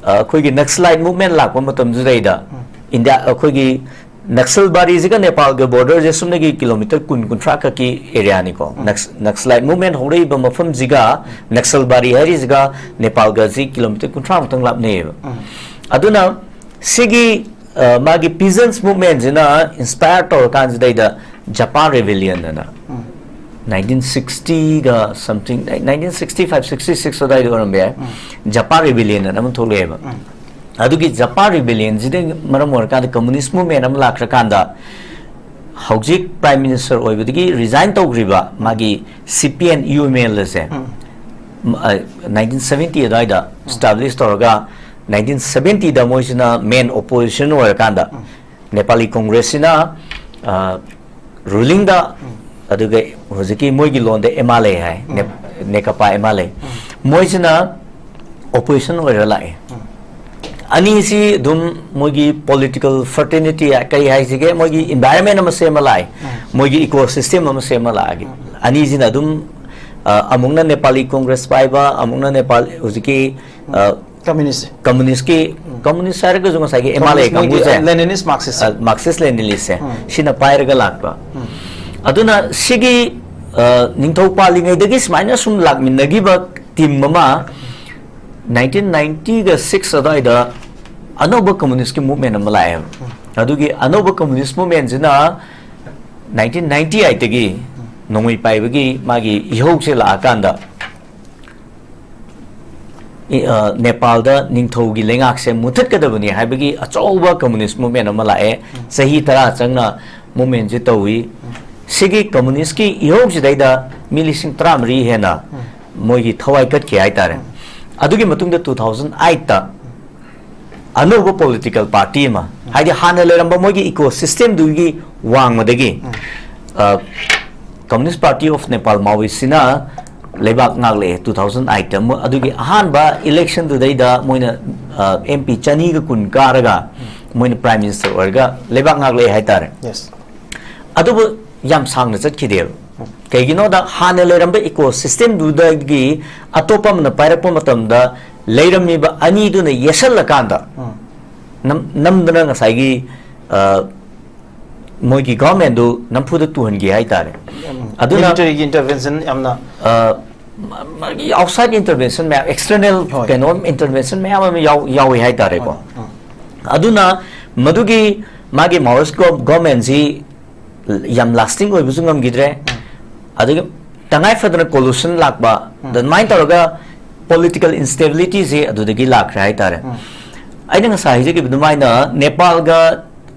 ꯑ, ꯑꯩꯈꯣꯏꯒꯤ ꯅꯛꯁꯂꯥꯏꯠ ꯃꯨꯚꯃꯦꯟ ꯂꯥꯛꯄ ꯃꯇꯝꯗꯨꯗꯩꯗ ꯎꯝ꯫ ꯏꯟꯗꯤꯌꯥ, ꯑꯩꯈꯣꯏꯒꯤ ꯅꯛꯁꯜꯕꯥꯔꯤꯁꯤꯒ ꯅꯦꯄꯥꯜꯒ ꯕꯣꯔꯗꯔꯁꯦ ꯁꯨꯞꯅꯒꯤ ꯀꯤꯂꯣꯃꯤꯇꯔ ꯀꯨꯟ, ꯀꯨꯟꯊ꯭ꯔꯥ ꯈꯛꯀꯤ ꯑꯦꯔꯤꯌꯥꯅꯤꯀꯣ꯫ ꯎꯝ꯫ ꯅꯛꯁ-, ꯅꯛꯁꯂꯥꯏꯠ ꯃꯨꯚꯃꯦꯟ ꯍꯧꯔꯛꯏꯕ ꯃꯐꯝꯁꯤꯒ ꯅꯛꯁꯜꯕꯥꯔꯤ ꯍꯥꯏꯔꯤꯁꯤꯒ ꯅꯦꯄꯥꯜꯒꯁꯤ ꯀꯤꯂꯣꯃꯤꯇꯔ ꯀꯨꯟꯊ꯭ꯔꯥ ꯃꯨꯛꯇꯪ ꯂꯥꯞꯅꯩꯌꯦꯕ꯫ ꯎꯝ꯫ ꯑꯗꯨꯅ ꯁꯤꯒꯤ ꯑ, ꯃꯥꯒꯤ peasants movementꯁꯤꯅ inspire ꯇꯧꯔꯀꯥꯟꯁꯤꯗꯩꯗ Japan Rebellion ꯑꯅ nineteen sixtyꯒ something, nineteen sixty five, sixty six ꯑꯗꯨꯋꯥꯏꯗ ꯑꯣꯏꯔꯝꯕ ꯌꯥꯏ, Japan Rebellion ꯑꯅ ꯑꯃ ꯊꯣꯛꯂꯛꯑꯦꯕ꯫ ꯑꯗꯨꯒꯤ Japan Rebellionꯁꯤꯗ ꯃꯔꯝ ꯑꯣꯏꯔꯀꯥꯟꯗ communist movement ꯑꯃ ꯂꯥꯛꯈ꯭ꯔꯀꯥꯟꯗ, ꯍꯧꯖꯤꯛ Prime Minister ꯑꯣꯏꯕꯗꯒꯤ resign ꯇꯧꯈ꯭ꯔꯤꯕ ꯃꯥꯒꯤ C P N U M L ꯑꯁꯦ, ꯎꯝ꯫ ꯃ-, ꯑ, nineteen seventy ꯑꯗꯨꯋꯥꯏꯗ establish ꯇꯧꯔꯒ, nineteen seventyꯗ ꯃꯣꯏꯁꯤꯅ main opposition ꯑꯣꯏꯔꯀꯥꯟꯗ, ꯎꯝ꯫ Nepali Congressꯁꯤꯅ, ꯑ, rulingꯗ, ꯎꯝ꯫ ꯑꯗꯨꯒ ꯍꯧꯖꯤꯛꯀꯤ ꯃꯣꯏꯒꯤ ꯂꯣꯟꯗ M L A ꯍꯥꯏ, ꯎꯝ꯫ ꯅꯦ-, ꯅꯦꯀꯄꯥ M L A꯫ Um. ꯃꯣꯏꯁꯤꯅ opposition ꯑꯣꯏꯔ ꯂꯥꯛꯑꯦ꯫ ꯎꯝ꯫ ꯑꯅꯤꯁꯤ ꯑꯗꯨꯝ ꯃꯣꯏꯒꯤ political fraternity ꯀꯩ ꯍꯥꯏꯁꯤꯒꯦ, ꯃꯣꯏꯒꯤ environment ꯑꯃ ꯁꯦꯝꯃ ꯂꯥꯛꯑꯦ, ꯎꯝ꯫ ꯃꯣꯏꯒꯤ ecosystem ꯑꯃ ꯁꯦꯝꯃ ꯂꯥꯛꯑꯒꯦ꯫ ꯎꯝ꯫ ꯑꯅꯤꯁꯤꯅ ꯑꯗꯨꯝ, ꯑ, ꯑꯃꯨꯛꯅ Nepali Congress ꯄꯥꯏꯕ, ꯑꯃꯨꯛꯅ Nepal ꯍꯧꯖꯤꯛꯀꯤ, ꯑ, Communist꯫ Communistꯀꯤ, ꯎꯝ꯫ Communist ꯍꯥꯏꯔꯒꯁꯨ ꯉꯁꯥꯏꯒꯤ M L A Communist ꯃꯣꯏꯒꯤ ꯀꯥꯡꯕꯨꯁꯦ, Leninist Marxist꯫ ꯑ, Marxist Leninistꯁꯦ, ꯎꯝ꯫ ꯁꯤꯅ ꯄꯥꯏꯔꯒ ꯂꯥꯛꯄ꯫ ꯎꯝ꯫ ꯑꯗꯨꯅ ꯁꯤꯒꯤ, ꯑ, ꯅꯤꯡꯊꯧ ꯄꯥꯜꯂꯤꯉꯩꯗꯒꯤ ꯁꯨꯃꯥꯏꯅ ꯁꯨꯝ ꯂꯥꯛꯃꯤꯟꯅꯈꯤꯕ team ꯑꯃ nineteen ninety six ꯑꯗꯨꯋꯥꯏꯗ ꯑꯅꯧꯕ communistꯀꯤ movement ꯑꯃ ꯂꯥꯛꯑꯦꯕ꯫ ꯎꯝ꯫ ꯑꯗꯨꯒꯤ ꯑꯅꯧꯕ communist movementꯁꯤꯅ nineteen ninety eightꯇꯒꯤ ꯅꯣꯡꯃꯩ ꯄꯥꯏꯕꯒꯤ ꯃꯥꯒꯤ ꯏꯍꯧꯁꯦ ꯂꯥꯛꯑꯀꯥꯟꯗ, ꯏ-, ꯑ, ꯅꯦꯄꯥꯜꯗ ꯅꯤꯡꯊꯧꯒꯤ ꯂꯩꯉꯥꯛꯁꯦ ꯃꯨꯊꯠꯀꯗꯕꯅꯤ ꯍꯥꯏꯕꯒꯤ ꯑꯆꯧꯕ communist movement ꯑꯃ ꯂꯥꯛꯑꯦ꯫ ꯎꯝ꯫ ꯆꯍꯤ ꯇꯔꯥ ꯆꯪꯅ movementꯁꯦ ꯇꯧꯏ꯫ ꯎꯝ꯫ ꯁꯤꯒꯤ communistꯀꯤ ꯏꯍꯧꯁꯤꯗꯩꯗ ꯃꯤ ꯂꯤꯁꯤꯡ ꯇꯔꯥꯃꯔꯤ ꯍꯦꯟꯅ ꯎꯝ꯫ ꯃꯣꯏꯒꯤ ꯊꯋꯥꯏ ꯀꯠꯈꯤ ꯍꯥꯏꯇꯥꯔꯦ꯫ ꯎꯝ꯫ ꯑꯗꯨꯒꯤ ꯃꯇꯨꯡꯗ two thousand eightꯇ ꯑꯅꯧꯕ political party ꯑꯃ, ꯎꯝ꯫ ꯍꯥꯏꯗꯤ ꯍꯥꯟꯅ ꯂꯩꯔꯝꯕ ꯃꯣꯏꯒꯤ ecosystemꯗꯨꯒꯤ ꯋꯥꯡꯃꯗꯒꯤ, ꯎꯝ꯫ ꯑ, Communist Party of Nepal, Maoistꯁꯤꯅ ꯂꯩꯕꯥꯛ ꯉꯥꯛꯂꯛꯑꯦ two thousand eightꯇ꯫ ꯃꯣ-, ꯑꯗꯨꯒꯤ ꯑꯍꯥꯟꯕ electionꯗꯨꯗꯩꯗ ꯃꯣꯏꯅ, ꯑ, M P ꯆꯅꯤꯒ ꯀꯨꯟ ꯀꯥꯔꯒ ꯎꯝ꯫ ꯃꯣꯏꯅ Prime Minister ꯑꯣꯏꯔꯒ ꯂꯩꯕꯥꯛ ꯉꯥꯛꯂꯛꯑꯦ ꯍꯥꯏꯇꯥꯔꯦ꯫ Yes꯫ ꯑꯗꯨꯕꯨ ꯌꯥꯝ ꯁꯥꯡꯅ ꯆꯠꯈꯤꯗꯦꯕ꯫ ꯎꯝ꯫ ꯀꯩꯒꯤꯅꯣꯗ ꯍꯥꯟꯅ ꯂꯩꯔꯝꯕ ecosystemꯗꯨꯗꯒꯤ ꯑꯇꯣꯞꯄ ꯑꯃꯅ ꯄꯥꯏꯔꯛꯄ ꯃꯇꯝꯗ ꯂꯩꯔꯝꯃꯤꯕ ꯑꯅꯤꯗꯨꯅ ꯌꯦꯠꯁꯜꯂꯀꯥꯟꯗ ꯎꯝ꯫ ꯅꯝ-, ꯅꯝꯗꯅ ꯉꯁꯥꯏꯒꯤ, ꯑ, ꯃꯣꯏꯒꯤ governmentꯗꯨ ꯅꯝꯐꯨꯗ ꯇꯨꯍꯟꯈꯤ ꯍꯥꯏꯇꯥꯔꯦ꯫ ꯎꯝ꯫ ꯑꯗꯨꯅ militaryꯒꯤ intervention ꯌꯥꯝꯅ ꯑ, ꯃꯥꯒꯤ outside intervention ꯃꯌꯥꯝ, external ꯍꯣꯏ꯫ ꯀꯩꯅꯣ intervention ꯃꯌꯥꯝ ꯑꯃ ꯌꯥꯎ-, ꯌꯥꯎꯏ ꯍꯥꯏꯇꯥꯔꯦꯀꯣ꯫ ꯍꯣꯏ꯫ ꯎꯝ꯫ ꯑꯗꯨꯅ ꯃꯗꯨꯒꯤ ꯃꯥꯒꯤ Maoist ꯒꯣ-, ꯒꯣꯔꯃꯦꯟꯁꯤ ꯌꯥꯝ ꯂꯥꯁꯇꯤꯡ ꯑꯣꯏꯕꯁꯨ ꯉꯝꯈꯤꯗ꯭ꯔꯦ꯫ ꯑꯗꯒꯤ ꯇꯉꯥꯏ ꯐꯗꯅ ꯀꯣꯂꯨꯁꯟ ꯂꯥꯛꯄ, ꯑꯗꯨꯃꯥꯏꯅ ꯇꯧꯔꯒ ꯄꯣꯂꯤꯇꯤꯀꯦꯜ ꯏꯟꯁꯇꯦꯕꯤꯂꯤꯇꯤꯁꯦ ꯑꯗꯨꯗꯒꯤ ꯂꯥꯛꯈ꯭ꯔꯦ ꯍꯥꯏꯇꯥꯔꯦ꯫ ꯑꯩꯅ ꯉꯁꯥꯏ ꯍꯥꯏꯖꯈꯤꯕ ꯑꯗꯨꯃꯥꯏꯅ ꯅꯦꯄꯥꯜꯒ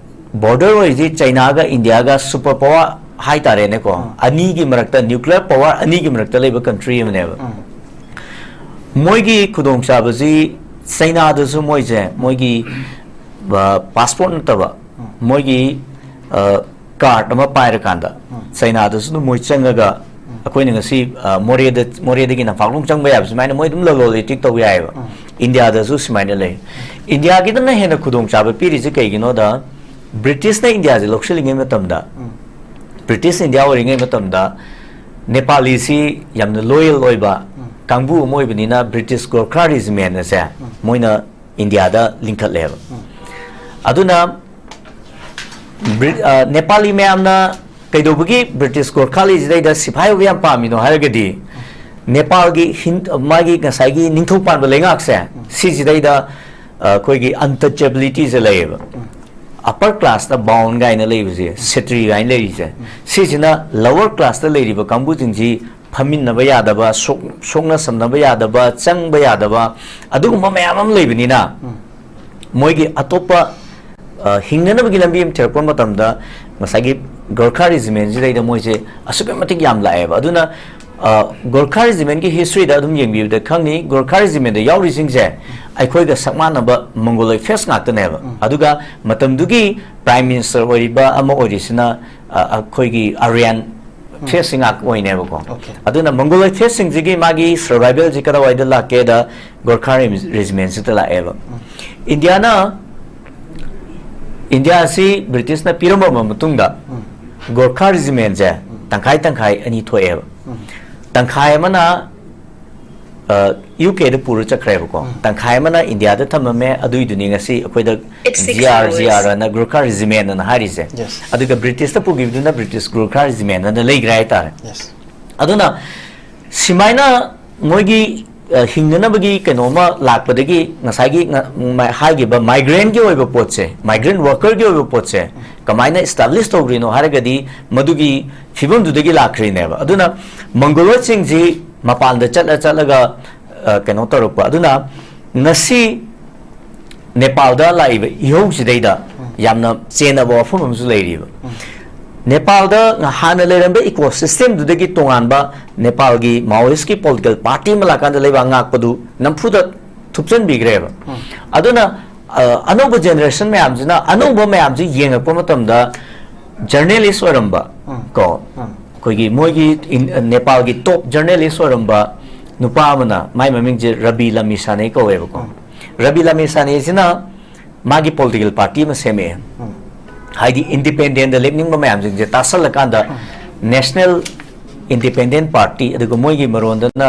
ꯕꯣꯔꯗꯔ ꯑꯣꯏꯔꯤꯁꯤ ꯆꯩꯅꯥꯒ ꯏꯟꯗꯤꯌꯥꯒ ꯁꯨꯄꯔ ꯄꯋꯥꯔ ꯍꯥꯏꯇꯥꯔꯦꯅꯦꯀꯣ, ꯑꯅꯤꯒꯤ ꯃꯔꯛꯇ, ꯅ꯭ꯌꯨꯀ꯭ꯂꯤꯌꯔ ꯄꯋꯥꯔ ꯑꯅꯤꯒꯤ ꯃꯔꯛꯇ ꯂꯩꯕ ꯀꯟꯇ꯭ꯔꯤ ꯑꯃꯅꯦꯕ꯫ ꯃꯣꯏꯒꯤ ꯈꯨꯗꯣꯡꯆꯥꯕꯁꯤ ꯆꯩꯅꯥꯗꯁꯨ ꯃꯣꯏꯁꯦ ꯃꯣꯏꯒꯤ, ꯑ, ꯄꯥꯁꯄꯣꯔꯠ ꯅꯠꯇꯕ, ꯃꯣꯏꯒꯤ, ꯑ, ꯀꯥꯔꯠ ꯑꯃ ꯄꯥꯏꯔꯀꯥꯟꯗ ꯆꯩꯅꯥꯗꯁꯨ ꯑꯗꯨꯝ ꯃꯣꯏ ꯆꯪꯉꯒ, ꯑꯩꯈꯣꯏꯅ ꯉꯁꯤ, ꯑ, ꯃꯣꯔꯦꯗ, ꯃꯣꯔꯦꯗꯒꯤ ꯅꯝꯐꯥꯂꯣꯡ ꯆꯪꯕ ꯌꯥꯕ ꯁꯨꯃꯥꯏꯅ ꯃꯣꯏ ꯑꯗꯨꯝ ꯂꯂꯣꯟ ꯏꯇꯤꯛ ꯇꯧ ꯌꯥꯏꯑꯕ꯫ ꯏꯟꯗꯤꯌꯥꯗꯁꯨ ꯁꯨꯃꯥꯏꯅ ꯂꯩ꯫ ꯏꯟꯗꯤꯌꯥꯒꯤꯗꯅ ꯍꯦꯟꯅ ꯈꯨꯗꯣꯡꯆꯥꯕ ꯄꯤꯔꯤꯁꯦ ꯀꯩꯒꯤꯅꯣꯗ, ꯕ꯭ꯔꯤꯇꯤꯁꯅ ꯏꯟꯗꯤꯌꯥꯁꯦ ꯂꯧꯁꯤꯜꯂꯤꯉꯩ ꯃꯇꯝꯗ, ꯕ꯭ꯔꯤꯇꯤꯁ ꯏꯟꯗꯤꯌꯥ ꯑꯣꯏꯔꯤꯉꯩ ꯃꯇꯝꯗ ꯅꯦꯄꯥꯂꯤꯁꯤ ꯌꯥꯝꯅ ꯂꯣꯌꯦꯜ ꯑꯣꯏꯕ ꯀꯥꯡꯕꯨ ꯑꯃ ꯑꯣꯏꯕꯅꯤꯅ ꯕ꯭ꯔꯤꯇꯤꯁ ꯒꯣꯔꯈꯥ ꯔꯤꯖꯤꯃꯦꯟ ꯑꯁꯦ ꯃꯣꯏꯅ ꯏꯟꯗꯤꯌꯥꯗ ꯂꯤꯡꯈꯠꯂꯦꯕ꯫ ꯑꯗꯨꯅ ꯕ꯭ꯔꯤ-, ꯑ, ꯅꯦꯄꯥꯂꯤ ꯃꯌꯥꯝꯅ ꯀꯩꯗꯧꯕꯒꯤ ꯕ꯭ꯔꯤꯇꯤꯁ ꯒꯣꯔꯈꯥꯂꯤꯁꯤꯗꯩꯗ ꯁꯤꯐꯥꯏ ꯑꯣꯏꯕ ꯌꯥꯝ ꯄꯥꯝꯃꯤꯅꯣ ꯍꯥꯏꯔꯒꯗꯤ, ꯅꯦꯄꯥꯜꯒꯤ ꯍꯤꯟ-, ꯃꯥꯒꯤ ꯉꯁꯥꯏꯒꯤ ꯅꯤꯡꯊꯧ ꯄꯥꯟꯕ ꯂꯩꯉꯥꯛꯁꯦ, ꯁꯤꯁꯤꯗꯩꯗ, ꯑ, ꯑꯩꯈꯣꯏꯒꯤ ꯑꯟꯇꯆꯦꯕꯤꯂꯤꯇꯤꯁꯦ ꯂꯩꯌꯦꯕ꯫ ꯑꯄꯔ ꯀ꯭ꯂꯥꯁꯇ ꯕꯥꯎꯟ ꯀꯥꯏꯅ ꯂꯩꯕꯁꯦ, ꯁꯦꯇ꯭ꯔꯤ ꯀꯥꯏꯅ ꯂꯩꯔꯤꯁꯦ, ꯁꯤꯁꯤꯅ ꯂꯋꯔ ꯀ꯭ꯂꯥꯁꯇ ꯂꯩꯔꯤꯕ ꯀꯥꯡꯕꯨꯁꯤꯡꯁꯤ ꯐꯝꯃꯤꯟꯅꯕ ꯌꯥꯗꯕ, ꯁꯣꯛ-, ꯁꯣꯛꯅ ꯁꯝꯅꯕ ꯌꯥꯗꯕ, ꯆꯪꯕ ꯌꯥꯗꯕ, ꯑꯗꯨꯒꯨꯝꯕ ꯃꯌꯥꯝ ꯑꯃ ꯂꯩꯕꯅꯤꯅ, ꯃꯣꯏꯒꯤ ꯑꯇꯣꯞꯄ, ꯑ, ꯍꯤꯡꯅꯅꯕꯒꯤ ꯂꯝꯕꯤ ꯑꯃ ꯊꯤꯔꯛꯄ ꯃꯇꯝꯗ ꯉꯁꯥꯏꯒꯤ ꯒꯣꯔꯈꯥ ꯔꯤꯖꯤꯃꯦꯟꯁꯤꯗꯩꯗ ꯃꯣꯏꯁꯦ ꯑꯁꯨꯛꯀꯤ ꯃꯇꯤꯛ ꯌꯥꯝ ꯂꯥꯛꯑꯦꯕ꯫ ꯑꯗꯨꯅ, ꯑ, ꯒꯣꯔꯈꯥ ꯔꯤꯖꯤꯃꯦꯟꯒꯤ ꯍꯤꯁꯇ꯭ꯔꯤꯗ ꯑꯗꯨꯝ ꯌꯦꯡꯕꯤꯕꯗ ꯈꯪꯅꯤ, ꯒꯣꯔꯈꯥ ꯔꯤꯖꯤꯃꯦꯟꯗ ꯌꯥꯎꯔꯤꯁꯤꯡꯁꯦ ꯑꯩꯈꯣꯏꯒ ꯁꯛ ꯃꯥꯟꯅꯕ ꯃꯪꯒꯣꯂꯣꯏ ꯐꯦꯁ ꯉꯥꯛꯇꯅꯦꯕ꯫ ꯑꯗꯨꯒ ꯃꯇꯝꯗꯨꯒꯤ ꯄ꯭ꯔꯥꯏꯝ ꯃꯤꯅꯤꯁꯇꯔ ꯑꯣꯏꯔꯤꯕ ꯑꯃ ꯑꯣꯏꯔꯤꯁꯤꯅ, ꯑ, ꯑꯩꯈꯣꯏꯒꯤ ꯑꯥꯔꯌꯥꯟ ꯐꯦꯁꯁꯤ ꯉꯥꯛ ꯑꯣꯏꯅꯦꯕꯀꯣ꯫ ꯑꯗꯨꯅ ꯃꯪꯒꯣꯂꯣꯏ ꯐꯦꯁꯁꯤꯡꯁꯤꯒꯤ ꯃꯥꯒꯤ ꯁꯔꯚꯥꯏꯚꯦꯜꯁꯤ ꯀꯗꯥꯏꯋꯥꯏꯗ ꯂꯥꯛꯀꯦꯗ ꯒꯣꯔꯈꯥ ꯔꯦꯖꯤꯃꯦꯟꯁꯤꯗ ꯂꯥꯛꯑꯦꯕ꯫ ꯏꯟꯗꯤꯌꯥꯅ, ꯏꯟꯗꯤꯌꯥꯁꯤ ꯕ꯭ꯔꯤꯇꯤꯁꯅ ꯄꯤꯔꯝꯃꯕ ꯃꯇꯨꯡꯗ ꯒꯣꯔꯈꯥ ꯔꯦꯖꯤꯃꯦꯟꯁꯦ ꯇꯪꯈꯥꯏ ꯇꯪꯈꯥꯏ ꯑꯅꯤ ꯊꯣꯛꯑꯦꯕ꯫ ꯇꯪꯈꯥꯏ ꯑꯃꯅ, ꯑ, ꯌꯨ ꯀꯦꯗ ꯄꯨꯔ ꯆꯠꯈ꯭ꯔꯦꯕꯀꯣ꯫ ꯇꯪꯈꯥꯏ ꯑꯃꯅ ꯏꯟꯗꯤꯌꯥꯗ ꯊꯝꯃꯝꯃꯦ, ꯑꯗꯨꯏꯗꯨꯅꯤ ꯉꯁꯤ ꯑꯩꯈꯣꯏꯗ It's six G R, hours. G R ꯑꯅ ꯒꯣꯔꯈꯥ ꯔꯦꯖꯤꯃꯦꯟ ꯑꯅ ꯍꯥꯏꯔꯤꯁꯦ꯫ Yes. ꯑꯗꯨꯒ ꯕ꯭ꯔꯤꯇꯤꯁꯇ ꯄꯨꯈꯤꯕꯗꯨꯅ ꯕ꯭ꯔꯤꯇꯤꯁ ꯒꯣꯔꯈꯥ ꯔꯦꯖꯤꯃꯦꯟ ꯑꯅ ꯂꯩꯈ꯭ꯔꯦ ꯍꯥꯏꯇꯥꯔꯦ꯫ Yes. ꯑꯗꯨꯅ ꯁꯨꯃꯥꯏꯅ ꯃꯣꯏꯒꯤ ꯑ, ꯍꯤꯡꯅꯅꯕꯒꯤ ꯀꯩꯅꯣꯝꯃ ꯂꯥꯛꯄꯗꯒꯤ ꯉꯁꯥꯏꯒꯤ ꯉ-, ꯃ-, ꯍꯥꯏꯈꯤꯕ migrant ꯀꯤ ꯑꯣꯏꯕ ꯄꯣꯠꯁꯦ, migrant worker ꯒꯤ ꯑꯣꯏꯕ ꯄꯣꯠꯁꯦ ꯀꯃꯥꯏꯅ establish ꯇꯧꯈ꯭ꯔꯤꯅꯣ ꯍꯥꯏꯔꯒꯗꯤ ꯃꯗꯨꯒꯤ ꯐꯤꯕꯝꯗꯨꯗꯒꯤ ꯂꯥꯛꯈ꯭ꯔꯤꯅꯦꯕ꯫ ꯑꯗꯨꯅ Mongoloid ꯁꯤꯡꯁꯤ ꯃꯄꯥꯟꯗ ꯆꯠꯂ ꯆꯠꯂꯒ, ꯑ, ꯀꯩꯅꯣ ꯇꯧꯔꯛꯄ꯫ ꯑꯗꯨꯅ ꯉꯁꯤ ꯅꯦꯄꯥꯜꯗ ꯂꯥꯛꯏꯕ ꯏꯍꯧꯁꯤꯗꯩꯗ ꯌꯥꯝꯅ ꯆꯦꯟꯅꯕ ꯋꯥꯐꯝ ꯑꯃꯁꯨ ꯂꯩꯔꯤꯕ꯫ ꯅꯦꯄꯥꯜꯗ ꯍꯥꯟꯅ ꯂꯩꯔꯝꯕ ecosystem ꯗꯨꯗꯒꯤ ꯇꯣꯉꯥꯟꯕ ꯅꯦꯄꯥꯜꯒꯤ Maoist ꯀꯤ political party ꯑꯃ ꯂꯥꯛꯀꯥꯟꯗ ꯂꯩꯕꯥꯛ ꯉꯥꯛꯄꯗꯨ ꯅꯝꯐꯨꯗ ꯊꯨꯞꯆꯟꯕꯤꯈ꯭ꯔꯦꯕ꯫ ꯑꯗꯨꯅ, ꯑ, ꯑꯅꯧꯕ generation ꯃꯌꯥꯝꯁꯤꯅ ꯑꯅꯧꯕ ꯃꯌꯥꯝꯁꯤ ꯌꯦꯡꯉꯛꯄ ꯃꯇꯝꯗ journalist ꯑꯣꯏꯔꯝꯕ, ꯎꯝ꯫ ꯀꯣ, ꯎꯝ꯫ ꯑꯩꯈꯣꯏꯒꯤ ꯃꯣꯏꯒꯤ ꯏꯟ-, ꯅꯦꯄꯥꯜꯒꯤ top journalist ꯑꯣꯏꯔꯝꯕ ꯅꯨꯄꯥ ꯑꯃꯅ, ꯃꯥꯏ ꯃꯃꯤꯡꯁꯦ ꯔꯕꯤ ꯂꯃꯤꯁꯥꯅꯦ ꯀꯧꯋꯦꯕꯀꯣ꯫ ꯎꯝ꯫ ꯔꯕꯤ ꯂꯃꯤꯁꯥꯅꯦꯁꯤꯅ ꯃꯥꯒꯤ political party ꯑꯃ ꯁꯦꯝꯃꯛꯑꯦ꯫ ꯎꯝ꯫ ꯍꯥꯏꯗꯤ independent ꯗ ꯂꯦꯞꯅꯤꯡꯕ ꯃꯌꯥꯝꯁꯤꯡꯁꯦ ꯇꯥꯁꯜꯂꯀꯥꯟꯗ ꯎꯝ꯫ National Independent Party, ꯑꯗꯨꯒ ꯃꯣꯏꯒꯤ ꯃꯔꯣꯟꯗꯅ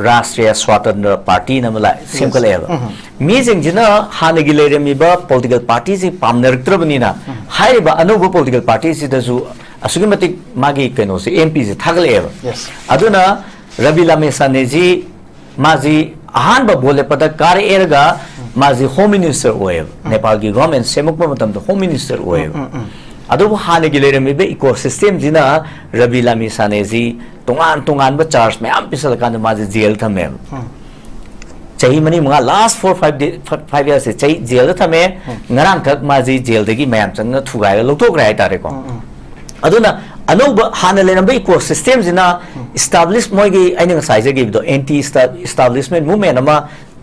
ꯔꯥꯁꯇ꯭ꯔꯤꯌꯥ ꯁ꯭ꯋꯥꯇꯟꯇ꯭ꯔ ꯄꯥꯔꯇꯤꯅ ꯑꯃ ꯂꯥꯛ-, ꯁꯦꯝꯒꯠꯂꯛꯑꯦꯕ꯫ ꯎꯝ꯫ ꯃꯤꯁꯤꯡꯁꯤꯅ ꯍꯥꯟꯅꯒꯤ ꯂꯩꯔꯝꯃꯤꯕ political party ꯁꯤ ꯄꯥꯝꯅꯔꯛꯇ꯭ꯔꯕꯅꯤꯅ ꯎꯝ꯫ ꯍꯥꯏꯔꯤꯕ ꯑꯅꯧꯕ political party ꯁꯤꯗꯁꯨ ꯑꯁꯨꯛꯀꯤ ꯃꯇꯤꯛ ꯃꯥꯒꯤ ꯀꯩꯅꯣꯁꯦ, M P ꯁꯦ ꯊꯥꯒꯠꯂꯛꯑꯦꯕ꯫ Yes꯫ ꯑꯗꯨꯅ ꯔꯕꯤ ꯂꯥꯃꯦꯁꯥꯅꯦꯁꯤ ꯃꯥꯁꯤ ꯑꯍꯥꯟꯕ ꯚꯣꯠ ꯂꯦꯞꯄꯗ ꯀꯥꯔꯛꯑꯦꯔꯒ ꯃꯥꯁꯤ Home Minister ꯑꯣꯏꯌꯦꯕ, ꯅꯦꯄꯥꯜꯒꯤ government ꯁꯦꯝꯃꯛꯄ ꯃꯇꯝꯗ Home Minister ꯑꯣꯏꯌꯦꯕ꯫ ꯎꯝ, ꯎꯝ, ꯎꯝ꯫ ꯑꯗꯨꯕꯨ ꯍꯥꯟꯅꯒꯤ ꯂꯩꯔꯝꯃꯤꯕ ecosystem ꯁꯤꯅ ꯔꯕꯤ ꯂꯥꯃꯤꯁꯥꯅꯦꯁꯤ ꯇꯣꯉꯥꯟ ꯇꯣꯉꯥꯟꯕ charge ꯃꯌꯥꯝ ꯄꯤꯁꯜꯂꯀꯥꯟꯗ ꯃꯥꯁꯦ ꯖꯦꯜ ꯊꯝꯃꯦꯕ꯫ ꯎꯝ꯫ ꯆꯍꯤ ꯃꯔꯤ ꯃꯉꯥ, last four five day, five years ꯁꯦ ꯆꯍꯤ ꯖꯦꯜꯗ ꯊꯝꯃꯦ꯫ ꯎꯝ꯫ ꯉꯔꯥꯡꯈꯛ ꯃꯥꯁꯤ ꯖꯦꯜꯗꯒꯤ ꯃꯌꯥꯝ ꯆꯪꯅ ꯊꯨꯒꯥꯏꯔꯒ ꯂꯧꯊꯣꯛꯈ꯭ꯔꯦ ꯍꯥꯏꯇꯥꯔꯦꯀꯣ꯫ ꯎꯝ, ꯎꯝ꯫ ꯑꯗꯨꯅ ꯑꯅꯧꯕ ꯍꯥꯟꯅ ꯂꯩꯔꯝꯕ ecosystem ꯁꯤꯅ ꯎꯝ꯫ Establish, ꯃꯣꯏꯒꯤ ꯑꯩꯅ ꯉꯁꯥꯏ ꯍꯥꯏꯖꯈꯤꯕꯗꯣ anti establishment movement ꯑꯃ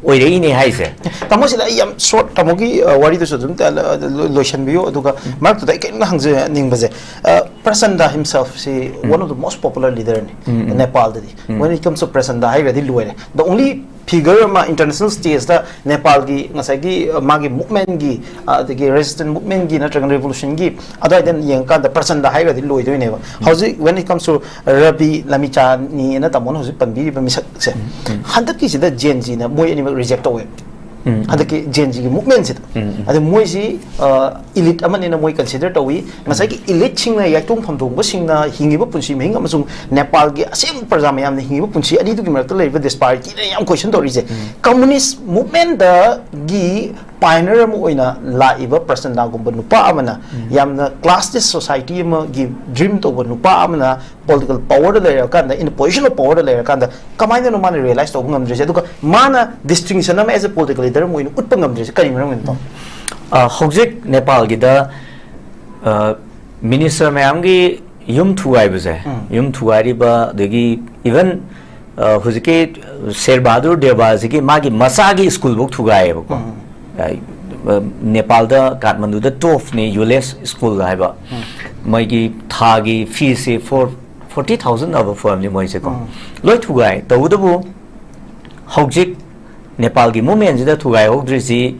ꯑꯣꯏꯔꯛꯏꯅꯦ ꯍꯥꯏꯁꯦ꯫ ꯇꯥꯃꯣ, ꯁꯤꯗ ꯑꯩ ꯌꯥꯝ short, ꯇꯥꯃꯣꯒꯤ, ꯑ, ꯋꯥꯔꯤꯗꯨꯁꯨ ꯑꯗꯨꯝ ꯇ-, ꯂ-, ꯂ-, ꯂꯣꯏꯁꯤꯟꯕꯤꯌꯨ, ꯑꯗꯨꯒ ꯎꯝ꯫ ꯃꯔꯛꯇꯨꯗ ꯑꯩ ꯀꯔꯤꯝꯇ ꯍꯪꯖꯅꯤꯡꯕꯁꯦ, ꯑ, ꯄ꯭ꯔꯆꯟꯗ himself ꯁꯤ ꯎꯝ꯫ One of the most popular leader ꯅꯤ ꯎꯝ, ꯎꯝ꯫ ꯅꯦꯄꯥꯜꯗꯗꯤ꯫ ꯎꯝ꯫ When it comes to ꯄ꯭ꯔꯆꯟꯗ ꯍꯥꯏꯈ꯭ꯔꯗꯤ ꯂꯣꯏꯔꯦ꯫ The only figure ꯑꯃ international stage ꯇ ꯅꯦꯄꯥꯜꯒꯤ ꯉꯁꯥꯏꯒꯤ, ꯑ, ꯃꯥꯒꯤ movement ꯀꯤ, ꯑ, ꯑꯗꯒꯤ resistance movement ꯀꯤ ꯅꯠꯇ꯭ꯔꯒꯅ revolution ꯒꯤ ꯑꯗꯨꯋꯥꯏꯗ ꯌꯦꯡꯉꯀꯥꯟꯗ ꯄ꯭ꯔꯆꯟꯗ ꯍꯥꯏꯈ꯭ꯔꯗꯤ ꯂꯣꯏꯗꯣꯏꯅꯦꯕ꯫ ꯎꯝ꯫ ꯍꯧꯖꯤꯛ when it comes to Ravi ꯂꯃꯤꯆꯥꯅꯤꯅ ꯇꯥꯃꯣꯅ ꯍꯧꯖꯤꯛ ꯄꯟꯕꯤꯔꯤꯕ ꯃꯤꯁꯛꯁꯦ, ꯎꯝ, ꯎꯝ꯫ ꯍꯟꯗꯛꯀꯤꯁꯤꯗ Gen Z ꯅ ꯃꯣꯏ ꯑꯅꯤꯃꯛ reject ꯇꯧꯋꯦ꯫ ꯎꯝ꯫ ꯍꯟꯗꯛꯀꯤ ꯖꯦꯟ ꯖꯤꯒꯤ ꯃꯨꯚꯃꯦꯟꯁꯤꯗ꯫ ꯎꯝ, ꯎꯝ꯫ ꯑꯗ ꯃꯣꯏꯁꯤ, ꯑ, ꯏꯂꯤꯠ ꯑꯃꯅꯤꯅ ꯃꯣꯏ ꯀꯟꯁꯤꯗꯔ ꯇꯧꯏ꯫ ꯉꯁꯥꯏꯒꯤ ꯏꯂꯤꯠꯁꯤꯡꯅ, ꯌꯥꯏꯇꯣꯡ ꯐꯝꯗꯣꯡꯕꯁꯤꯡꯅ ꯍꯤꯡꯉꯤꯕ ꯄꯨꯟꯁꯤ ꯃꯍꯤꯡ ꯑꯃꯁꯨꯡ ꯅꯦꯄꯥꯜꯒꯤ ꯑꯁꯦꯡꯕ ꯄ꯭ꯔꯖꯥ ꯃꯌꯥꯝꯅ ꯍꯤꯡꯉꯤꯕ ꯄꯨꯟꯁꯤ ꯑꯅꯤꯗꯨꯒꯤ ꯃꯔꯛꯇ ꯂꯩꯔꯤꯕ ꯗꯤꯁꯄꯥꯔꯤꯇꯤꯅ ꯌꯥꯝ ꯀꯣꯏꯁꯟ ꯇꯧꯔꯤꯁꯦ꯫ ꯎꯝ꯫ ꯀꯝꯃꯨꯅꯤꯁ ꯃꯨꯚꯃꯦꯟꯗꯒꯤ ꯄꯥꯏꯅꯔ ꯑꯃ ꯑꯣꯏꯅ ꯂꯥꯛꯏꯕ ꯄ꯭ꯔꯁꯟꯗꯥꯒꯨꯝꯕ ꯅꯨꯄꯥ ꯑꯃꯅ ꯎꯝ꯫ ꯌꯥꯝꯅ ꯀ꯭ꯂꯥꯁꯂꯦꯁ ꯁꯣꯁꯥꯏꯇꯤ ꯑꯃꯒꯤ ꯗ꯭ꯔꯤꯝ ꯇꯧꯕ ꯅꯨꯄꯥ ꯑꯃꯅ ꯄꯣꯂꯤꯇꯤꯀꯦꯜ ꯄꯋꯔꯗ ꯂꯩꯔꯀꯥꯟꯗ, in position of powerꯗ ꯂꯩꯔꯀꯥꯟꯗ ꯀꯃꯥꯏꯅꯅꯣ ꯃꯥꯅ ꯔꯤꯌꯦꯂꯥꯏꯁ ꯇꯧꯕ ꯉꯝꯗ꯭ꯔꯤꯁꯦ? ꯑꯗꯨꯒ ꯃꯥꯅ ꯗꯤꯁꯇꯤꯡꯁꯟ ꯑꯃ as a political leader ꯑꯃ ꯑꯣꯏꯅ ꯎꯠꯄ ꯉꯝꯗ꯭ꯔꯤꯁꯦ ꯀꯔꯤ ꯃꯔꯝꯒꯤꯅꯣ? ꯑ, ꯍꯧꯖꯤꯛ ꯅꯦꯄꯥꯜꯒꯤꯗ, ꯑ, ꯃꯤꯅꯤꯁꯇꯔ ꯃꯌꯥꯝꯒꯤ ꯌꯨꯝ ꯊꯨꯒꯥꯏꯕꯁꯦ, ꯎꯝ꯫ ꯌꯨꯝ ꯊꯨꯒꯥꯏꯔꯤꯕ, ꯑꯗꯒꯤ even, ꯑ, ꯍꯧꯖꯤꯛꯀꯤ ꯁꯦꯔ ꯕꯍꯥꯗꯨꯔ ꯗꯦꯕꯥꯁꯤꯒꯤ ꯃꯥꯒꯤ ꯃꯆꯥꯒꯤ ꯁ꯭ꯀꯨꯜꯐꯧ ꯊꯨꯒꯥꯏꯌꯦꯕꯀꯣ꯫ ꯎꯝ꯫ ꯑ, ꯅꯦꯄꯥꯜꯗ, ꯀꯥꯊꯃꯟꯗꯨꯗ twelveꯅꯤ ULS school ꯍꯥꯏꯕ꯫ ꯎꯝ꯫ ꯃꯣꯏꯒꯤ ꯊꯥꯒꯤ feesꯁꯦ four forty thousand ꯑꯕꯞ ꯑꯣꯏꯔꯝꯅꯤ ꯃꯣꯏꯁꯦꯀꯣ꯫ ꯎꯝ꯫ ꯂꯣꯏ ꯊꯨꯒꯥꯏ꯫ ꯇꯧꯕꯇꯕꯨ ꯍꯧꯖꯤꯛ ꯅꯦꯄꯥꯜꯒꯤ ꯃꯨꯚꯃꯦꯟꯁꯤꯗ ꯊꯨꯒꯥꯏꯍꯧꯗ꯭ꯔꯤꯁꯤ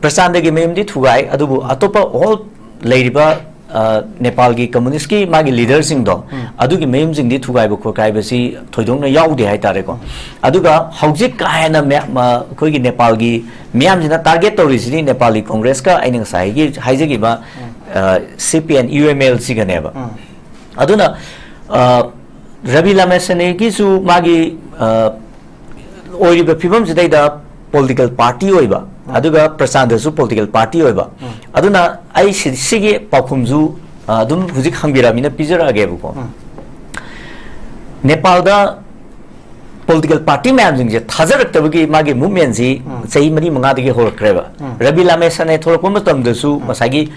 ꯄ꯭ꯔꯆꯥꯟꯗꯒꯤ ꯃꯌꯨꯝꯗꯤ ꯊꯨꯒꯥꯏ, ꯑꯗꯨꯕꯨ ꯑꯇꯣꯞꯄ ꯑꯣꯜ ꯂꯩꯔꯤꯕ, ꯑ, ꯅꯦꯄꯥꯜꯒꯤ ꯀꯝꯃꯨꯅꯤꯁ꯭ꯠꯀꯤ ꯃꯥꯒꯤ ꯂꯤꯗꯔꯁꯤꯡꯗꯣ, ꯎꯝ꯫ ꯑꯗꯨꯒꯤ ꯃꯌꯨꯝꯁꯤꯡꯗꯤ ꯊꯨꯒꯥꯏꯕ ꯈꯣꯠꯀꯥꯏꯕꯁꯤ ꯊꯣꯏꯗꯣꯛꯅ ꯌꯥꯎꯗꯦ ꯍꯥꯏꯇꯥꯔꯦꯀꯣ꯫ ꯎꯝ꯫ ꯑꯗꯨꯒ ꯍꯧꯖꯤꯛ ꯀꯥ ꯍꯦꯟꯅ ꯃꯌꯥꯝ, ꯑ, ꯑꯩꯈꯣꯏꯒꯤ ꯅꯦꯄꯥꯜꯒꯤ ꯃꯤꯌꯥꯝꯁꯤꯅ ꯇꯥꯔꯒꯦꯠ ꯇꯧꯔꯤꯁꯤꯗꯤ ꯅꯦꯄꯥꯂꯤ ꯀꯣꯡꯒ꯭ꯔꯦꯁꯀ ꯑꯩꯅ ꯉꯁꯥꯏꯒꯤ ꯍꯥꯏꯖꯈꯤꯕ, ꯎꯝ꯫ ꯑ, CPN UMLꯁꯤꯒꯅꯦꯕ꯫ ꯎꯝ꯫ ꯑꯗꯨꯅ, ꯑ, ꯔꯕꯤ ꯂꯥꯃꯦꯁꯅꯦꯒꯤꯁꯨ ꯃꯥꯒꯤ, ꯑ, ꯑꯣꯏꯔꯤꯕ ꯐꯤꯕꯝꯁꯤꯗꯩꯗ ꯄꯣꯂꯤꯇꯤꯀꯦꯜ ꯄꯥꯔꯇꯤ ꯑꯣꯏꯕ, ꯎꯝ꯫ ꯑꯗꯨꯒ ꯄ꯭ꯔꯆꯥꯟꯗꯁꯨ ꯄꯣꯂꯤꯇꯤꯀꯦꯜ ꯄꯥꯔꯇꯤ ꯑꯣꯏꯕ꯫ ꯎꯝ꯫ ꯑꯗꯨꯅ ꯑꯩ ꯁꯤ-, ꯁꯤꯒꯤ ꯄꯥꯎꯈꯨꯝꯁꯨ, ꯑ, ꯑꯗꯨꯝ ꯍꯧꯖꯤꯛ ꯍꯪꯕꯤꯔꯛꯑꯃꯤꯅ ꯄꯤꯖꯔꯛꯑꯒꯦꯕꯀꯣ꯫ ꯎꯝ꯫ ꯅꯦꯄꯥꯜꯗ ꯄꯣꯂꯤꯇꯤꯀꯦꯜ ꯄꯥꯔꯇꯤ ꯃꯌꯥꯝꯁꯤꯡꯁꯦ ꯊꯥꯖꯔꯛꯇꯕꯒꯤ ꯃꯥꯒꯤ ꯃꯨꯚꯃꯦꯟꯁꯤ ꯎꯝ꯫ ꯆꯍꯤ ꯃꯔꯤ ꯃꯉꯥꯗꯒꯤ ꯍꯧꯔꯛꯈ꯭ꯔꯦꯕ꯫ ꯎꯝ꯫ ꯔꯕꯤ ꯂꯥꯃꯦꯁꯅꯦ ꯊꯣꯛꯂꯛꯄ ꯃꯇꯝꯗꯁꯨ ꯎꯝ꯫ ꯉꯁꯥꯏꯒꯤ,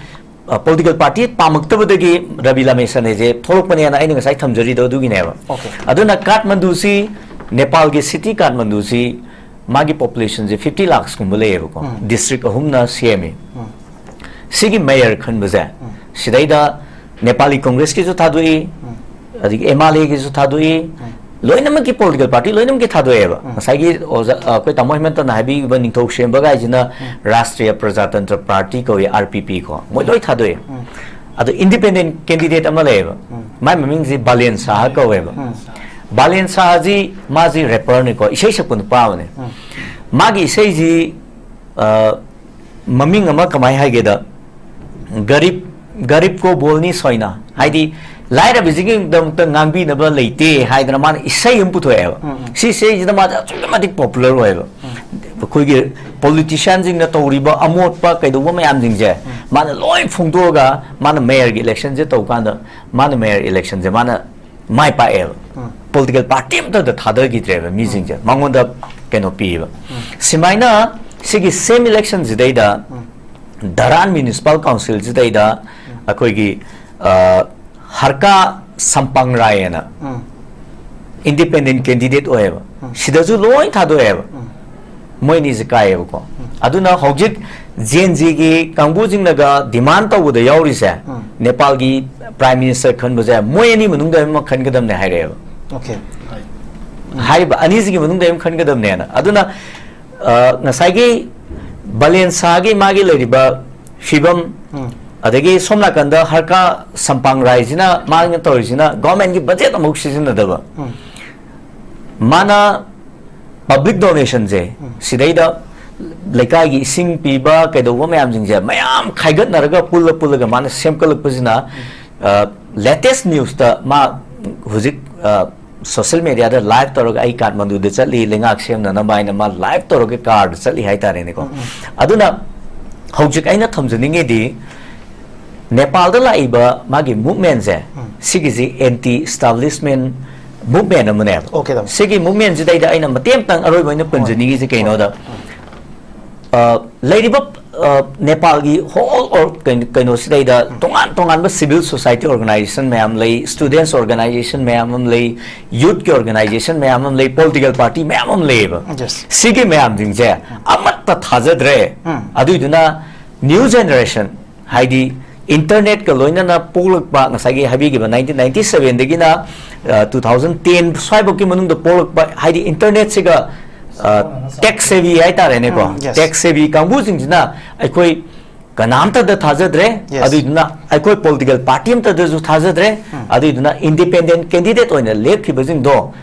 ꯑ, ꯄꯣꯂꯤꯇꯤꯀꯦꯜ ꯄꯥꯔꯇꯤ ꯄꯥꯝꯃꯛꯇꯕꯗꯒꯤ ꯔꯕꯤ ꯂꯥꯃꯦꯁꯅꯦꯁꯦ ꯊꯣꯛꯂꯛꯄꯅꯦꯅ ꯑꯩꯅ ꯉꯁꯥꯏ ꯊꯝꯖꯔꯤꯗꯣ ꯑꯗꯨꯒꯤꯅꯦꯕ꯫ Okay꯫ ꯑꯗꯨꯅ ꯀꯥꯊꯃꯟꯗꯨꯁꯤ, ꯅꯦꯄꯥꯜꯒꯤ ꯁꯤꯇꯤ ꯀꯥꯊꯃꯟꯗꯨꯁꯤ ꯃꯥꯒꯤ ꯄꯣꯄꯨꯂꯦꯁꯟꯁꯦ fifty lakhs ꯀꯨꯝꯕ ꯂꯩꯌꯦꯕꯀꯣ꯫ ꯎꯝ꯫ ꯗꯤꯁꯇ꯭ꯔꯤꯛ ꯑꯍꯨꯝꯅ ꯁꯦꯝꯃꯤ꯫ ꯎꯝ꯫ ꯁꯤꯒꯤ ꯃꯦꯌꯔ ꯈꯟꯕꯁꯦ, ꯎꯝ꯫ ꯁꯤꯗꯩꯗ ꯅꯦꯄꯥꯂꯤ ꯀꯣꯡꯒ꯭ꯔꯦꯁꯀꯤꯁꯨ ꯊꯥꯗꯣꯛꯏ, ꯎꯝ꯫ ꯑꯗꯒꯤ MLAꯒꯤꯁꯨ ꯊꯥꯗꯣꯛꯏ, ꯎꯝ꯫ ꯂꯣꯏꯅꯃꯛꯀꯤ ꯄꯣꯂꯤꯇꯤꯀꯦꯜ ꯄꯥꯔꯇꯤ ꯂꯣꯏꯅꯃꯛꯀꯤ ꯊꯥꯗꯣꯛꯑꯦꯕ꯫ ꯎꯝ꯫ ꯉꯁꯥꯏꯒꯤ ꯑꯣꯖꯥ, ꯑ, ꯑꯩꯈꯣꯏ ꯇꯥꯃꯣ ꯍꯦꯃꯟꯇꯅ ꯍꯥꯏꯕꯤꯈꯤꯕ ꯅꯤꯡꯊꯧ ꯁꯦꯝꯕ ꯀꯥꯏꯁꯤꯅ ꯎꯝ꯫ ꯔꯥꯁꯇ꯭ꯔꯤꯌꯥ ꯄ꯭ꯔꯖꯥꯇꯟꯇ꯭ꯔ ꯄꯥꯔꯇꯤ ꯀꯧꯏ, RPP ꯀꯣ, ꯃꯣꯏ ꯂꯣꯏ ꯊꯥꯗꯣꯛꯑꯦ꯫ ꯎꯝ꯫ ꯑꯗꯣ ꯏꯟꯗꯤꯄꯦꯟꯗꯦꯟ ꯀꯦꯟꯗꯤꯗꯦꯠ ꯑꯃ ꯂꯩꯌꯦꯕ, ꯎꯝ꯫ ꯃꯥꯏ ꯃꯃꯤꯡꯁꯤ ꯕꯥꯂꯦꯟ ꯁꯥꯍ ꯀꯧꯋꯦꯕ꯫ ꯎꯝ꯫ ꯕꯥꯂꯦꯟ ꯁꯥꯍꯁꯤ, ꯃꯥꯁꯤ ꯔꯦꯄꯔꯅꯤꯀꯣ, ꯏꯁꯩ ꯁꯛꯄ ꯅꯨꯄꯥ ꯑꯃꯅꯦ꯫ ꯎꯝ꯫ ꯃꯥꯒꯤ ꯏꯁꯩꯁꯤ ꯑ, ꯃꯃꯤꯡ ꯑꯃ ꯀꯃꯥꯏ ꯍꯥꯏꯒꯦꯗ, "ꯒꯔꯤꯕ, ꯒꯔꯤꯕ ꯀꯣ ꯕꯣꯜꯅꯤ ꯁꯣꯏꯅ", ꯍꯥꯏꯗꯤ ꯂꯥꯏꯔꯕꯁꯤꯡꯒꯤꯗꯃꯛꯇ ꯉꯥꯡꯕꯤꯅꯕ ꯂꯩꯇꯦ ꯍꯥꯏꯗꯅ ꯃꯥꯅ ꯏꯁꯩ ꯑꯃ ꯄꯨꯊꯣꯛꯑꯦꯕ꯫ ꯎꯝ, ꯎꯝ꯫ ꯁꯤ ꯏꯁꯩꯁꯤꯅ ꯃꯥꯁꯦ ꯑꯁꯨꯛꯀꯤ ꯃꯇꯤꯛ ꯄꯣꯄꯨꯂꯔ ꯑꯣꯏꯌꯦꯕ꯫ ꯎꯝ꯫ ꯑꯩꯈꯣꯏꯒꯤ ꯄꯣꯂꯤꯇꯤꯁꯤꯌꯥꯟꯁꯤꯡꯅ ꯇꯧꯔꯤꯕ ꯑꯃꯣꯠꯄ ꯀꯩꯗꯧꯕ ꯃꯌꯥꯝꯁꯤꯡꯁꯦ ꯎꯝ꯫ ꯃꯥꯅ ꯂꯣꯏ ꯐꯣꯡꯗꯣꯛꯑꯒ ꯃꯥꯅ ꯃꯦꯌꯔꯒꯤ ꯏꯂꯦꯛꯁꯟꯁꯦ ꯇꯧꯀꯥꯟꯗ ꯃꯥꯅ ꯃꯦꯌꯔ ꯏꯂꯦꯛꯁꯟꯁꯦ ꯃꯥꯅ ꯃꯥꯏ ꯄꯥꯛꯑꯦꯕ꯫ ꯎꯝ꯫ ꯄꯣꯂꯤꯇꯤꯀꯦꯜ ꯄꯥꯔꯇꯤ ꯑꯃꯠꯇꯗ ꯊꯥꯗꯈꯤꯗ꯭ꯔꯦꯕ ꯃꯤꯁꯤꯡꯁꯦ꯫ ꯎꯝ꯫ ꯃꯉꯣꯟꯗ ꯀꯩꯅꯣ ꯄꯤꯌꯦꯕ꯫ ꯎꯝ꯫ ꯁꯨꯃꯥꯏꯅ ꯁꯤꯒꯤ ꯁꯦꯝ ꯏꯂꯦꯛꯁꯟꯁꯤꯗꯩꯗ ꯎꯝ꯫ ꯙꯔꯥꯟ ꯃ꯭ꯌꯨꯅꯤꯁꯤꯄꯥꯜ ꯀꯥꯎꯟꯁꯤꯜꯁꯤꯗꯩꯗ ꯎꯝ꯫ ꯑꯩꯈꯣꯏꯒꯤ, ꯑ, ꯍꯔꯀꯥ ꯁꯝꯄꯥꯡ ꯔꯥꯏ ꯍꯥꯏꯅ ꯎꯝ꯫ ꯏꯟꯗꯤꯄꯦꯟꯗꯦꯟ ꯀꯦꯟꯗꯤꯗꯦꯠ ꯑꯣꯏꯌꯦꯕ꯫ ꯎꯝ꯫ ꯁꯤꯗꯁꯨ ꯂꯣꯏ ꯊꯥꯗꯣꯛꯑꯦꯕ꯫ ꯎꯝ꯫ ꯃꯣꯏ ꯑꯅꯤꯁꯦ ꯀꯥꯏꯌꯦꯕꯀꯣ꯫ ꯎꯝ꯫ ꯑꯗꯨꯅ ꯍꯧꯖꯤꯛ ꯖꯦꯟ ꯖꯤꯒꯤ ꯀꯥꯡꯕꯨꯁꯤꯡꯅꯒ ꯗꯤꯃꯥꯟ ꯇꯧꯕꯗ ꯌꯥꯎꯔꯤꯁꯦ, ꯎꯝ꯫ ꯅꯦꯄꯥꯜꯒꯤ ꯄ꯭ꯔꯥꯏꯝ ꯃꯤꯅꯤꯁꯇꯔ ꯈꯟꯕꯁꯦ ꯃꯣꯏ ꯑꯅꯤ ꯃꯅꯨꯡꯗ ꯑꯃ ꯈꯟꯒꯗꯕꯅꯦ ꯍꯥꯏꯔꯛꯑꯦꯕ꯫ ꯑꯣꯀꯦ꯫ ꯍꯥꯏꯔꯤꯕ ꯑꯅꯤꯁꯤꯒꯤ ꯃꯅꯨꯡꯗ ꯑꯃ ꯈꯟꯒꯗꯕꯅꯦꯅ꯫ ꯑꯗꯨꯅ, ꯑ, ꯉꯁꯥꯏꯒꯤ ꯕꯂꯦꯟꯁꯥꯒꯤ ꯃꯥꯒꯤ ꯂꯩꯔꯤꯕ ꯐꯤꯕꯝ, ꯎꯝ꯫ ꯑꯗꯒꯤ ꯁꯣꯝ ꯅꯥꯀꯟꯗ ꯍꯔꯀꯥ ꯁꯝꯄꯥꯡ ꯔꯥꯏꯁꯤꯅ ꯃꯥꯅ ꯇꯧꯔꯤꯁꯤꯅ ꯒꯣꯔꯃꯦꯟꯒꯤ ꯕꯖꯦꯠ ꯑꯃꯨꯛ ꯁꯤꯖꯤꯟꯅꯗꯕ꯫ ꯎꯝ꯫ ꯃꯥꯅ ꯄꯕ꯭ꯂꯤꯛ ꯗꯣꯅꯦꯁꯟꯁꯦ, ꯎꯝ꯫ ꯁꯤꯗꯩꯗ ꯂꯩꯀꯥꯏꯒꯤ ꯏꯁꯤꯡ ꯄꯤꯕ ꯀꯩꯗꯧꯕ ꯃꯌꯥꯝꯁꯤꯡꯁꯦ ꯃꯌꯥꯝ ꯈꯥꯏꯒꯠꯅꯔꯒ ꯄꯨꯜꯂ ꯄꯨꯜꯂꯒ ꯃꯥꯅ ꯁꯦꯝꯒꯠꯂꯛꯄꯁꯤꯅ, ꯎꯝ꯫ ꯑ, ꯂꯦꯇꯦꯁ ꯅ꯭ꯌꯨꯁꯇ ꯃꯥ ꯍꯧꯖꯤꯛ, ꯑ, ꯁꯣꯁꯦꯜ ꯃꯦꯗꯤꯌꯥꯗ ꯂꯥꯏꯚ ꯇꯧꯔꯒ "ꯑꯩ ꯀꯥꯊꯃꯟꯗꯨꯗ ꯆꯠꯂꯤ ꯂꯩꯉꯥꯛ ꯁꯦꯝꯅꯅꯕ" ꯍꯥꯏꯅ ꯃꯥ ꯂꯥꯏꯚ ꯇꯧꯔꯒ ꯀꯥꯔꯗ ꯆꯠꯂꯤ ꯍꯥꯏꯇꯥꯔꯦꯅꯦꯀꯣ꯫ ꯎꯝ, ꯎꯝ꯫ ꯑꯗꯨꯅ ꯍꯧꯖꯤꯛ ꯑꯩꯅ ꯊꯝꯖꯅꯤꯡꯉꯤꯗꯤ, ꯅꯦꯄꯥꯜꯗ ꯂꯥꯛꯏꯕ ꯃꯥꯒꯤ ꯃꯨꯚꯃꯦꯟꯁꯦ, ꯎꯝ꯫ ꯁꯤꯒꯤꯁꯤ ꯑꯦꯟꯇꯤ ꯏꯁꯇꯥꯕ꯭ꯂꯤꯁꯃꯦꯟ ꯃꯨꯚꯃꯦꯟ ꯑꯃꯅꯦꯕ꯫ ꯑꯣꯀꯦ, ꯇꯥꯃꯣ꯫ ꯁꯤꯒꯤ ꯃꯨꯚꯃꯦꯟꯁꯤꯗꯩꯗ ꯑꯩꯅ ꯃꯇꯦꯡ ꯑꯃꯇꯪ ꯑꯔꯣꯏꯕ ꯑꯣꯏꯅ ꯍꯣꯏ꯫ ꯄꯟꯖꯅꯤꯡꯉꯤꯁꯦ ꯀꯩꯅꯣꯗ, ꯎꯝ꯫ ꯑ, ꯂꯩꯔꯤꯕ, ꯑ, ꯅꯦꯄꯥꯜꯒꯤ ꯍꯣꯜ ꯑꯣꯔ ꯀꯩꯅꯣ-, ꯀꯩꯅꯣꯁꯤꯗꯩꯗ ꯎꯝ꯫ ꯇꯣꯉꯥꯟ ꯇꯣꯉꯥꯟꯕ ꯁꯤꯚꯤꯜ ꯁꯣꯁꯥꯏꯇꯤ ꯑꯣꯔꯒꯅꯥꯏꯖꯦꯁꯟ ꯃꯌꯥꯝ ꯂꯩ, ꯁ꯭ꯇꯨꯗꯦꯟꯠꯁ ꯑꯣꯔꯒꯅꯥꯏꯖꯦꯁꯟ ꯃꯌꯥꯝ ꯑꯃ ꯂꯩ, ꯌꯨꯠꯀꯤ ꯑꯣꯔꯒꯅꯥꯏꯖꯦꯁꯟ ꯃꯌꯥꯝ ꯑꯃ ꯂꯩ, ꯄꯣꯂꯤꯇꯤꯀꯦꯜ ꯄꯥꯔꯇꯤ ꯃꯌꯥꯝ ꯑꯃ ꯂꯩꯌꯦꯕ꯫ Yes. ꯁꯤꯒꯤ ꯃꯌꯥꯝꯁꯤꯡꯁꯦ ꯎꯝ꯫ ꯑꯃꯠꯇ ꯊꯥꯖꯗ꯭ꯔꯦ꯫ ꯎꯝ꯫ ꯑꯗꯨꯏꯗꯨꯅ ꯅ꯭ꯌꯨ ꯖꯦꯅꯦꯔꯦꯁꯟ, ꯍꯥꯏꯗꯤ ꯏꯟꯇꯔꯅꯦꯠꯀ ꯂꯣꯏꯅꯅ ꯄꯣꯛꯂꯛꯄ, ꯉꯁꯥꯏꯒꯤ ꯍꯥꯏꯕꯤꯈꯤꯕ ꯅꯥꯏꯟꯇꯤꯟ ꯅꯥꯏꯟꯇꯤ ꯁꯚꯦꯟꯗꯒꯤꯅ, ꯑ, ꯇꯨ ꯊꯥꯎꯖꯟ ꯇꯦꯟ ꯁ꯭ꯋꯥꯏꯐꯧꯀꯤ ꯃꯅꯨꯡꯗ ꯄꯣꯛꯂꯛꯄ, ꯍꯥꯏꯗꯤ ꯏꯟꯇꯔꯅꯦꯠꯁꯤꯒ, ꯑ, ꯇꯦꯛ ꯁꯦꯚꯤ ꯍꯥꯏꯇꯥꯔꯦꯅꯦꯀꯣ, ꯎꯝ, yes. ꯇꯦꯛ ꯁꯦꯚꯤ ꯀꯥꯡꯕꯨꯁꯤꯡꯁꯤꯅ ꯑꯩꯈꯣꯏ ꯀꯅꯥꯝꯇꯗ ꯊꯥꯖꯗ꯭ꯔꯦ꯫ Yes. ꯑꯗꯨꯏꯗꯨꯅ ꯑꯩꯈꯣꯏ ꯄꯣꯂꯤꯇꯤꯀꯦꯜ ꯄꯥꯔꯇꯤ ꯑꯃꯇꯗꯁꯨ ꯊꯥꯖꯗ꯭ꯔꯦ꯫ ꯎꯝ꯫ ꯑꯗꯨꯏꯗꯨꯅ ꯏꯟꯗꯤꯄꯦꯟꯗꯦꯟ ꯀꯦꯟꯗꯤꯗꯦꯠ ꯑꯣꯏꯅ ꯂꯦꯞꯈꯤꯕꯁꯤꯡꯗꯣ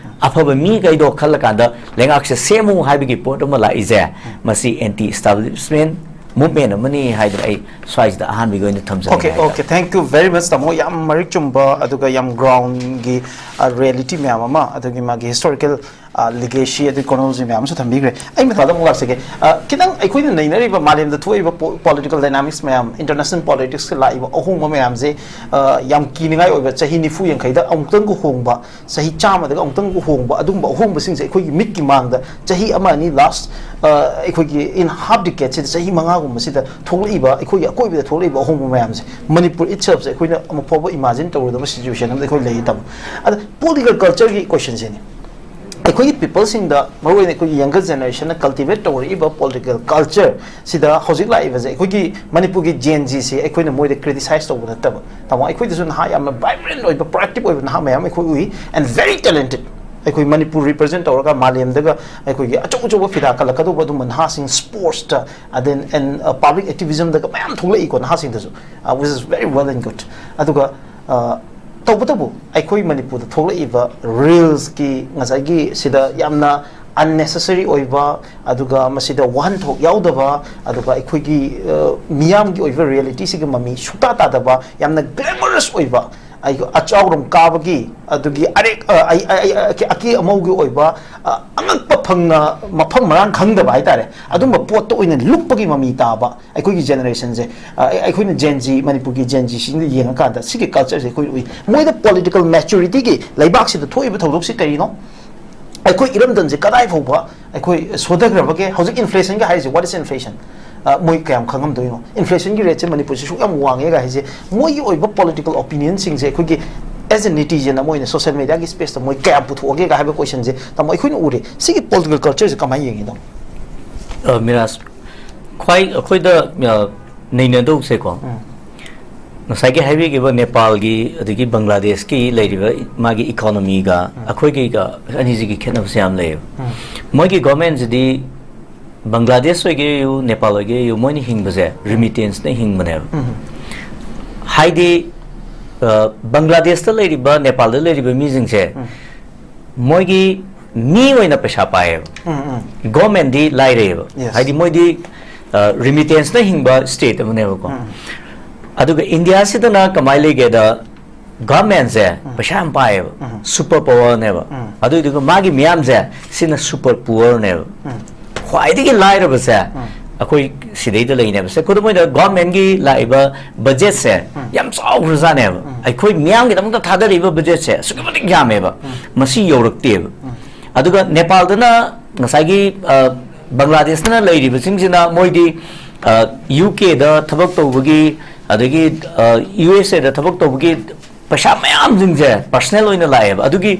ꯑꯐꯕ ꯃꯤꯈꯩꯗꯣ ꯈꯜꯂꯀꯥꯟꯗ ꯂꯩꯉꯥꯛꯁꯦ ꯁꯦꯝꯃꯨ ꯍꯥꯏꯕꯒꯤ ꯄꯣꯠ ꯑꯃ ꯂꯥꯛꯏꯁꯦ, ꯃꯁꯤ anti establishment movement ꯑꯃꯅꯤ ꯍꯥꯏꯗꯅ ꯑꯩ ꯁ꯭ꯋꯥꯏꯁꯤꯗ ꯑꯍꯥꯟꯕꯒꯤ ꯑꯣꯏꯅ ꯊꯝꯖꯅꯤꯡꯉꯤ Okay, ꯍꯥꯏꯇꯥꯔꯦ꯫ Okay, thank you very much, ꯇꯥꯃꯣ꯫ ꯌꯥꯝ ꯃꯔꯤꯛ ꯆꯨꯝꯕ ꯑꯗꯨꯒ ꯌꯥꯝ ground ꯒꯤ reality ꯃꯌꯥꯝ ꯑꯃ, ꯑꯗꯨꯒꯤ ꯃꯥꯒꯤ historical legacy ꯑꯗꯨꯒꯤ chronology ꯃꯌꯥꯝ ꯑꯃꯁꯨ ꯊꯝꯕꯤꯈ꯭ꯔꯦ꯫ ꯑꯩ ꯃꯈꯥꯗ ꯑꯃꯨꯛ ꯂꯥꯛꯆꯒꯦ꯫ ꯑ, ꯈꯤꯇꯪ ꯑꯩꯈꯣꯏꯅ ꯅꯩꯅꯔꯤꯕ ꯃꯥꯂꯦꯝꯗ ꯊꯣꯛꯏꯕ political dynamics ꯃꯌꯥꯝ, international politics ꯀ ꯂꯥꯛꯏꯕ ꯑꯍꯣꯡꯕ ꯃꯌꯥꯝꯁꯦ, ꯑ, ꯌꯥꯝ ꯀꯤꯅꯤꯡꯉꯥꯏ ꯑꯣꯏꯕ, ꯆꯍꯤ ꯅꯤꯐꯨ ꯌꯥꯡꯈꯩꯗ ꯑꯃꯨꯛꯇꯪꯒ ꯍꯣꯡꯕ, ꯆꯍꯤ ꯆꯥꯝꯃꯗꯒ ꯑꯃꯨꯛꯇꯪꯒ ꯍꯣꯡꯕ, ꯑꯗꯨꯒꯨꯝꯕ ꯑꯍꯣꯡꯕꯁꯤꯡꯁꯦ ꯑꯩꯈꯣꯏꯒꯤ ꯃꯤꯠꯀꯤ ꯃꯥꯡꯗ ꯆꯍꯤ ꯑꯃ ꯑꯅꯤ last, ꯑ, ꯑꯩꯈꯣꯏꯒꯤ in half decade ꯁꯤꯗ, ꯆꯍꯤ ꯃꯉꯥꯒꯨꯝꯕꯁꯤꯗ ꯊꯣꯛꯂꯛꯏꯕ, ꯑꯩꯈꯣꯏꯒꯤ ꯑꯀꯣꯏꯕꯗ ꯊꯣꯛꯂꯛꯏꯕ ꯑꯍꯣꯡꯕ ꯃꯌꯥꯝꯁꯦ, ꯃꯅꯤꯄꯨꯔ itself ꯁꯦ ꯑꯩꯈꯣꯏꯅ ꯑꯃꯨꯛ ꯐꯥꯎꯕ imagine ꯇꯧꯔꯨꯗꯕ situation ꯑꯃꯗ ꯑꯩꯈꯣꯏ ꯂꯩꯔꯤ, ꯇꯥꯃꯣ꯫ ꯑꯗ political culture ꯒꯤ question ꯁꯤꯅꯤ꯫ ꯑꯩꯈꯣꯏꯒꯤ people ꯁꯤꯡꯗ, ꯃꯔꯨꯑꯣꯏꯅ ꯑꯩꯈꯣꯏꯒꯤ younger generation ꯅ cultivate ꯇꯧꯔꯛꯏꯕ political culture ꯁꯤꯗ ꯍꯧꯖꯤꯛ ꯂꯥꯛꯏꯕꯁꯦ, ꯑꯩꯈꯣꯏꯒꯤ ꯃꯅꯤꯄꯨꯔꯒꯤ Gen Z ꯁꯦ ꯑꯩꯈꯣꯏꯅ ꯃꯣꯏꯗ criticize ꯇꯧꯕ ꯅꯠꯇꯕ, ꯇꯥꯃꯣ, ꯑꯩꯈꯣꯏꯗꯁꯨ ꯅꯍꯥ ꯌꯥꯝꯅ vibrant ꯑꯣꯏꯕ, proactive ꯑꯣꯏꯕ ꯅꯍꯥ ꯃꯌꯥꯝ ꯑꯩꯈꯣꯏ ꯎꯏ, and very talented꯫ ꯑꯩꯈꯣꯏ ꯃꯅꯤꯄꯨꯔ represent ꯇꯧꯔꯒ ꯃꯥꯂꯦꯝꯗꯒ ꯑꯩꯈꯣꯏꯒꯤ ꯑꯆꯧ ꯑꯆꯧꯕ ꯐꯤꯗꯥ ꯀꯜꯂꯛꯀꯗꯧꯕ ꯑꯗꯨꯝꯕ ꯅꯍꯥꯁꯤꯡ, sports ꯇ, and then, and, uh, public activism ꯗꯒ ꯃꯌꯥꯝ ꯊꯣꯛꯂꯛꯏꯀꯣ ꯅꯍꯥꯁꯤꯡꯗꯁꯨ, uh, which is very well and good꯫ ꯑꯗꯨꯒ, uh, ꯇꯧꯕꯇꯕꯨ ꯑꯩꯈꯣꯏ ꯃꯅꯤꯄꯨꯔꯗ ꯊꯣꯛꯂꯛꯏꯕ reels ꯀꯤ ꯉꯁꯥꯏꯒꯤ ꯁꯤꯗ ꯌꯥꯝꯅ unnecessary ꯑꯣꯏꯕ, ꯑꯗꯨꯒ ꯃꯁꯤꯗ ꯋꯥꯍꯟꯊꯣꯛ ꯌꯥꯎꯗꯕ, ꯑꯗꯨꯒ ꯑꯩꯈꯣꯏꯒꯤ, ꯑ, ꯃꯤꯌꯥꯝꯒꯤ ꯑꯣꯏꯕ reality ꯁꯤꯒꯤ ꯃꯃꯤ ꯁꯨꯛꯇꯥ ꯇꯥꯗꯕ, ꯌꯥꯝꯅ glamorous ꯑꯣꯏꯕ, ꯑꯩ ꯑꯆꯥꯎꯔꯨꯝ ꯀꯥꯕꯒꯤ, ꯑꯗꯨꯒꯤ ꯑꯔꯦꯛ-, ꯑ, ꯑꯩ-, ꯑꯩ-, ꯑꯩ-, ꯑꯀꯦ-, ꯑꯀꯦ ꯑꯃꯧꯒꯤ ꯑꯣꯏꯕ, ꯑ, ꯑꯉꯛꯄ ꯐꯪꯅ ꯃꯐꯝ ꯃꯔꯥꯡ ꯈꯪꯗꯕ ꯍꯥꯏꯇꯥꯔꯦ, ꯑꯗꯨꯝꯕ ꯄꯣꯠꯇ ꯑꯣꯏꯅ ꯂꯨꯞꯄꯒꯤ ꯃꯃꯤ ꯇꯥꯕ ꯑꯩꯈꯣꯏꯒꯤ generation ꯁꯦ, ꯑ, ꯑꯩ-, ꯑꯩꯈꯣꯏꯅ Gen Z, ꯃꯅꯤꯄꯨꯔꯒꯤ Gen Z ꯁꯤꯡꯗ ꯌꯦꯡꯉꯀꯥꯟꯗ ꯁꯤꯒꯤ culture ꯁꯦ ꯑꯩꯈꯣꯏ ꯎꯏ꯫ ꯃꯣꯏꯗ political maturity ꯒꯤ ꯂꯩꯕꯥꯛꯁꯤꯗ ꯊꯣꯛꯏꯕ ꯊꯧꯗꯣꯛꯁꯤ ꯀꯔꯤꯅꯣ? ꯑꯩꯈꯣꯏ ꯏꯔꯝꯗꯝꯁꯦ ꯀꯗꯥꯏ ꯐꯥꯎꯕ ꯑꯩꯈꯣꯏ ꯁꯣꯊꯈ꯭ꯔꯕꯒꯦ? ꯍꯧꯖꯤꯛ inflation ꯒ ꯍꯥꯏꯔꯤꯁꯦ, what is inflation? ꯑ, ꯃꯣꯏ ꯀꯌꯥꯝ ꯈꯪꯉꯝꯗꯣꯏꯅꯣ? Inflation ꯒꯤ rate ꯁꯦ ꯃꯅꯤꯄꯨꯔꯁꯦ ꯁꯨꯛ ꯌꯥꯝ ꯋꯥꯡꯉꯦꯒ ꯍꯥꯏꯁꯦ, ꯃꯣꯏꯒꯤ ꯑꯣꯏꯕ political opinion ꯁꯤꯡꯁꯦ ꯑꯩꯈꯣꯏꯒꯤ as a netizen ꯑꯃ ꯑꯣꯏꯅ social media ꯒꯤ space ꯇ ꯃꯣꯏ ꯀꯌꯥꯝ ꯄꯨꯊꯣꯛꯑꯒꯦꯒ ꯍꯥꯏꯕ question ꯁꯦ, ꯇꯥꯃꯣ, ꯑꯩꯈꯣꯏꯅ ꯎꯔꯦ꯫ ꯁꯤꯒꯤ political culture ꯁꯦ ꯀꯃꯥꯏꯅ ꯌꯦꯡꯉꯤꯅꯣ? ꯑ, ꯃꯤꯔꯥꯖ, ꯈ꯭ꯋꯥꯏ ꯑꯩꯈꯣꯏꯗ, ꯑ, ꯅꯩꯅꯗꯧꯁꯦꯀꯣ, ꯎꯝ꯫ ꯉꯁꯥꯏꯒꯤ ꯍꯥꯏꯕꯤꯈꯤꯕ ꯅꯦꯄꯥꯜꯒꯤ ꯑꯗꯒꯤ ꯕꯪꯒ꯭ꯂꯥꯗꯦꯁꯀꯤ ꯂꯩꯔꯤꯕ ꯃꯥꯒꯤ economy ꯒ ꯑꯩꯈꯣꯏꯒꯤꯒ ꯑꯅꯤꯁꯤꯒꯤ ꯈꯦꯠꯅꯕꯁꯦ ꯌꯥꯝ ꯂꯩꯌꯦꯕ꯫ ꯃꯣꯏꯒꯤ government ꯁꯤꯗꯤ ꯕꯪꯒ꯭ꯂꯥꯗꯦꯁ ꯑꯣꯏꯒꯦꯌꯨ, ꯅꯦꯄꯥꯜ ꯑꯣꯏꯒꯦꯌꯨ, ꯃꯣꯏꯅ ꯍꯤꯡꯕꯁꯦ remittance ꯅ ꯍꯤꯡꯕꯅꯦꯕ꯫ ꯍꯥꯏꯗꯤ, ꯑ, ꯕꯪꯒ꯭ꯂꯥꯗꯦꯁꯇ ꯂꯩꯔꯤꯕ, ꯅꯦꯄꯥꯜꯗ ꯂꯩꯔꯤꯕ ꯃꯤꯁꯤꯡꯁꯦ ꯃꯣꯏꯒꯤ ꯃꯤ ꯑꯣꯏꯅ ꯄꯩꯁꯥ ꯄꯥꯏꯌꯦꯕ꯫ ꯎꯝ, ꯎꯝ꯫ ꯒꯣꯔꯃꯦꯟꯗꯤ ꯂꯥꯏꯔꯩꯌꯦꯕ꯫ Yes. ꯍꯥꯏꯗꯤ ꯃꯣꯏꯗꯤ ꯔꯤꯃꯤꯇꯦꯟꯁꯅ ꯍꯤꯡꯕ ꯁ꯭ꯇꯦꯠ ꯑꯃꯅꯦꯕꯀꯣ꯫ ꯎꯝ꯫ ꯑꯗꯨꯒ ꯏꯟꯗꯤꯌꯥꯁꯤꯗꯅ ꯀꯃꯥꯏꯅ ꯂꯩꯒꯦꯗ, ꯒꯣꯔꯃꯦꯟꯁꯦ ꯄꯩꯁꯥ ꯌꯥꯝ ꯄꯥꯏꯌꯦꯕ, ꯎꯝ꯫ ꯁꯨꯄꯔ ꯄꯋꯔꯅꯦꯕ꯫ ꯎꯝ꯫ ꯑꯗꯨꯏꯗꯨꯒ ꯃꯥꯒꯤ ꯃꯤꯌꯥꯝꯁꯦ, ꯁꯤꯅ ꯁꯨꯄꯔ ꯄꯨꯋꯔꯅꯦꯕ꯫ ꯎꯝ꯫ ꯈ꯭ꯋꯥꯏꯗꯒꯤ ꯂꯥꯏꯔꯕꯁꯦ ꯎꯝ꯫ ꯑꯩꯈꯣꯏ ꯁꯤꯗꯩꯗ ꯂꯩꯅꯦꯕ꯫ ꯁꯦ, ꯈꯨꯗꯝ ꯑꯣꯏꯅ ꯒꯣꯔꯃꯦꯟꯒꯤ ꯂꯥꯛꯏꯕ ꯕꯖꯦꯠꯁꯦ ꯎꯝ꯫ ꯌꯥꯝ ꯆꯥꯎꯈ꯭ꯔꯖꯥꯠꯅꯦꯕ꯫ ꯎꯝ꯫ ꯑꯩꯈꯣꯏ ꯃꯤꯌꯥꯝꯒꯤꯗꯃꯛꯇ ꯊꯥꯗꯔꯤꯕ ꯕꯖꯦꯠꯁꯦ ꯑꯁꯨꯛꯀꯤ ꯃꯇꯤꯛ ꯌꯥꯝꯃꯦꯕ꯫ ꯎꯝ꯫ ꯃꯁꯤ ꯌꯧꯔꯛꯇꯦꯕ꯫ ꯎꯝ꯫ ꯑꯗꯨꯒ ꯅꯦꯄꯥꯜꯗꯅ ꯉꯁꯥꯏꯒꯤ, ꯑ, ꯕꯪꯒ꯭ꯂꯥꯗꯦꯁꯇꯅ ꯂꯩꯔꯤꯕꯁꯤꯡꯁꯤꯅ ꯃꯣꯏꯗꯤ, ꯑ, ꯌꯨ ꯀꯦꯗ ꯊꯕꯛ ꯇꯧꯕꯒꯤ, ꯑꯗꯒꯤ, ꯑ, ꯌꯨ ꯑꯦꯁ ꯑꯦꯗ ꯊꯕꯛ ꯇꯧꯕꯒꯤ ꯄꯩꯁꯥ ꯃꯌꯥꯝꯁꯤꯡꯁꯦ ꯄꯔꯁꯅꯦꯜ ꯑꯣꯏꯅ ꯂꯥꯛꯑꯦꯕ꯫ ꯑꯗꯨꯒꯤ